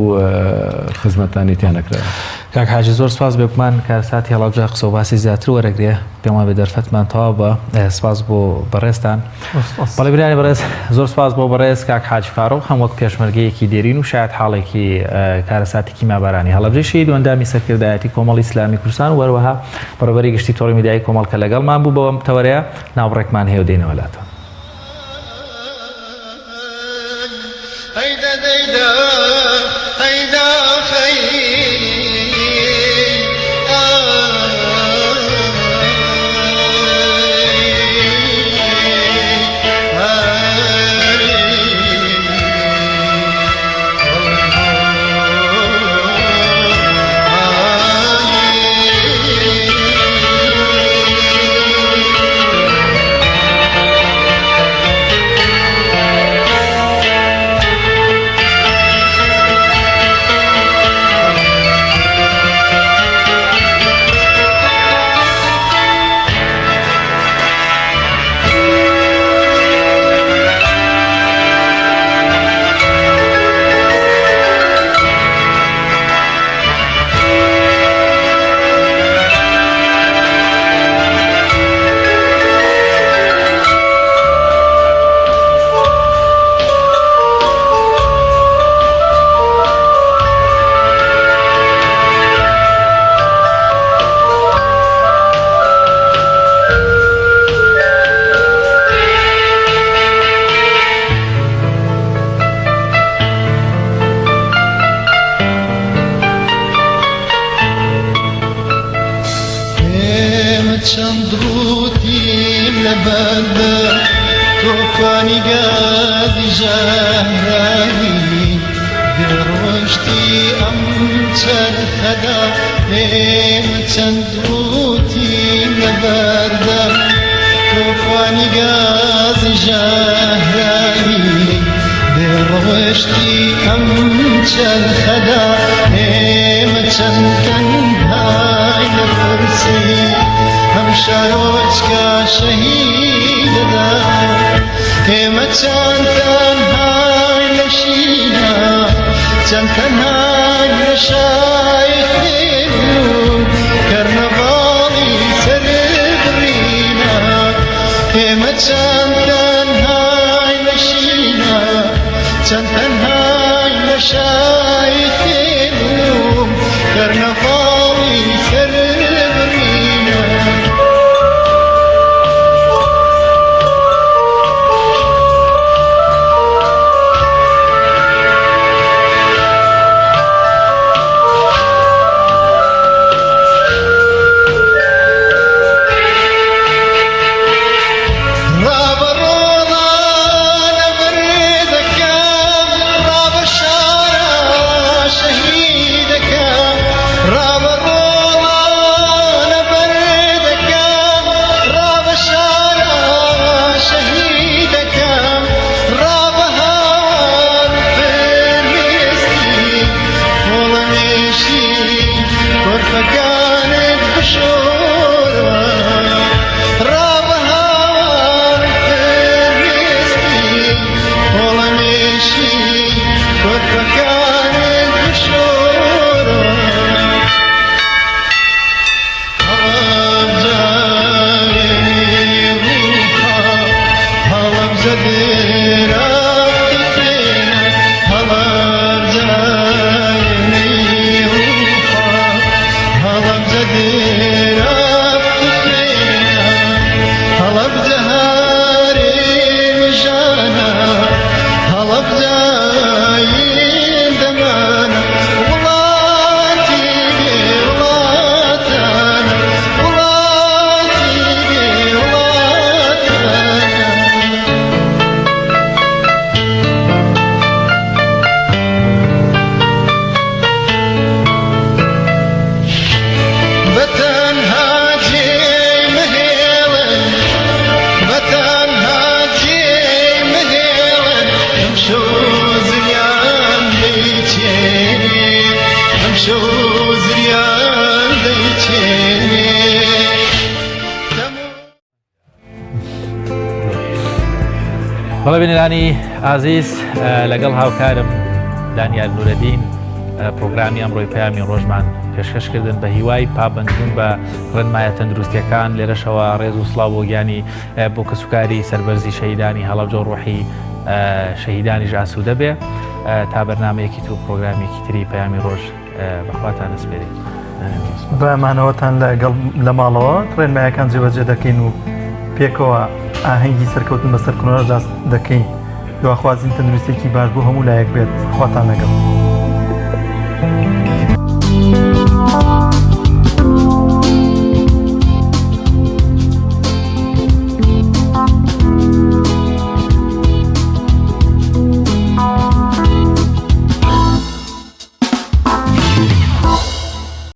خزمەتانەی تیا نەکراوە. کاک حاجی زۆر سپاس بێگومان کارەساتی هەڵەبجە قسە و باسی زیاتر وەرەگرێ پێم وابێ دەرفەتمان تەواو بە سپاس بۆ بەڕێزتان بەڵێ برانی بەڕێز زۆر سپاس بۆ بەڕێز کاک حاجی فاروق هەم وەک پێشمەرگەیەکی دێرین و شایەت حاڵێکی کارەساتی کیمیابارانی هەڵەبجەی شەهید و ئەندامی سەرکردایەتی کۆمەڵی ئیسلامی کوردستان و هەروەها بەڕێوەبەری گشتی تۆڕی میدیایی کۆمەڵ کە لەگەڵمان بوو بەوەم تەوەرەیە ناوبڕێکمان هەیە و دێینەوە لاتان. چەند ڕووتیم لەبەردا تۆفانی گازی ژەهراوی بێ ڕۆشتی ئەم چەرخەدا ئێمە چەند ڕووتیم لەبەردا تۆفانی گازی ژەهراوی بێ ڕەوشتی ئەم چەرخەدا ئێمە چەند تەنهای لە پرسی ئەم شارۆچکە شەهیدەدا ئێمە چەند تەنهای لە شینا چەند تەنهای لە شای خوێن و کەرنەڤاڵی سەر بڕینا ئێمە چەند تەنهای لە شینا چەند تەنهای لە شای خوێن و کەرنەڤاڵی سەر بڕینا. ڕابە ڕۆڵانە بەردەکەم ڕابە شارە شەهیدەکەم ڕابە ڕۆڵانە بەردەکەم ڕابە شارە شەهیدەکەم ڕابە هاوار فرمێسکی خۆڵەمێشی کۆرپەکانت بشۆرەوە ڕابە هاوار فرمێسکی خۆڵەمێشی کۆرپەکانت بشۆرەوە هەڵەبجە وێنەی ڕووخا هەڵەبجە درەختی خوێنە هەڵەبجە وێنەی ڕووخا هەڵەبجە درەختی خوێنە هەڵەبجە هەرێمی ژانە هەڵەبجە دەمانە وڵاتی بێ وڵاتانە وڵاتی بێ وڵاتانە. بە تەنها جێی مەهێڵن بە تەنها جێی مەهێڵن ئەمشەو زریان دەیچێنێ ئەمشەو زریان دەیچێنێ بەڵێ بینەرانی ئازیز لەگەڵ هاوکارم دانیال نورەدین پرۆگرامی ئەمڕۆی پەیامی ڕۆژمان پێشکەشکردن بە هیوای پابندبوون بە ڕێنمایە تەندروستیەکان لێرەشەوە ڕێز و سڵاو بۆ گیانی بۆ کەسوکاری سەربەرزی شەهیدانی هەڵەبجە و ڕۆحی شەهیدانیش ئاسوودە بێ تا بەرنمەیەکی تر و پرۆگرامێکی تری پەیامی ڕۆژ بەخواتان ئەسپێرین. بە مانەوەتان لەگەڵ لە ماڵەوە ڕێنمایەکان جێبەجێ دەکەین و پێکەوە ئاهەنگی سەرکەوتن بەسەر کۆرۆناشدا دەکەین دواخوازین تەندروستێکی باش بۆ هەموو لایەک بێت خواتان لەگەڵ.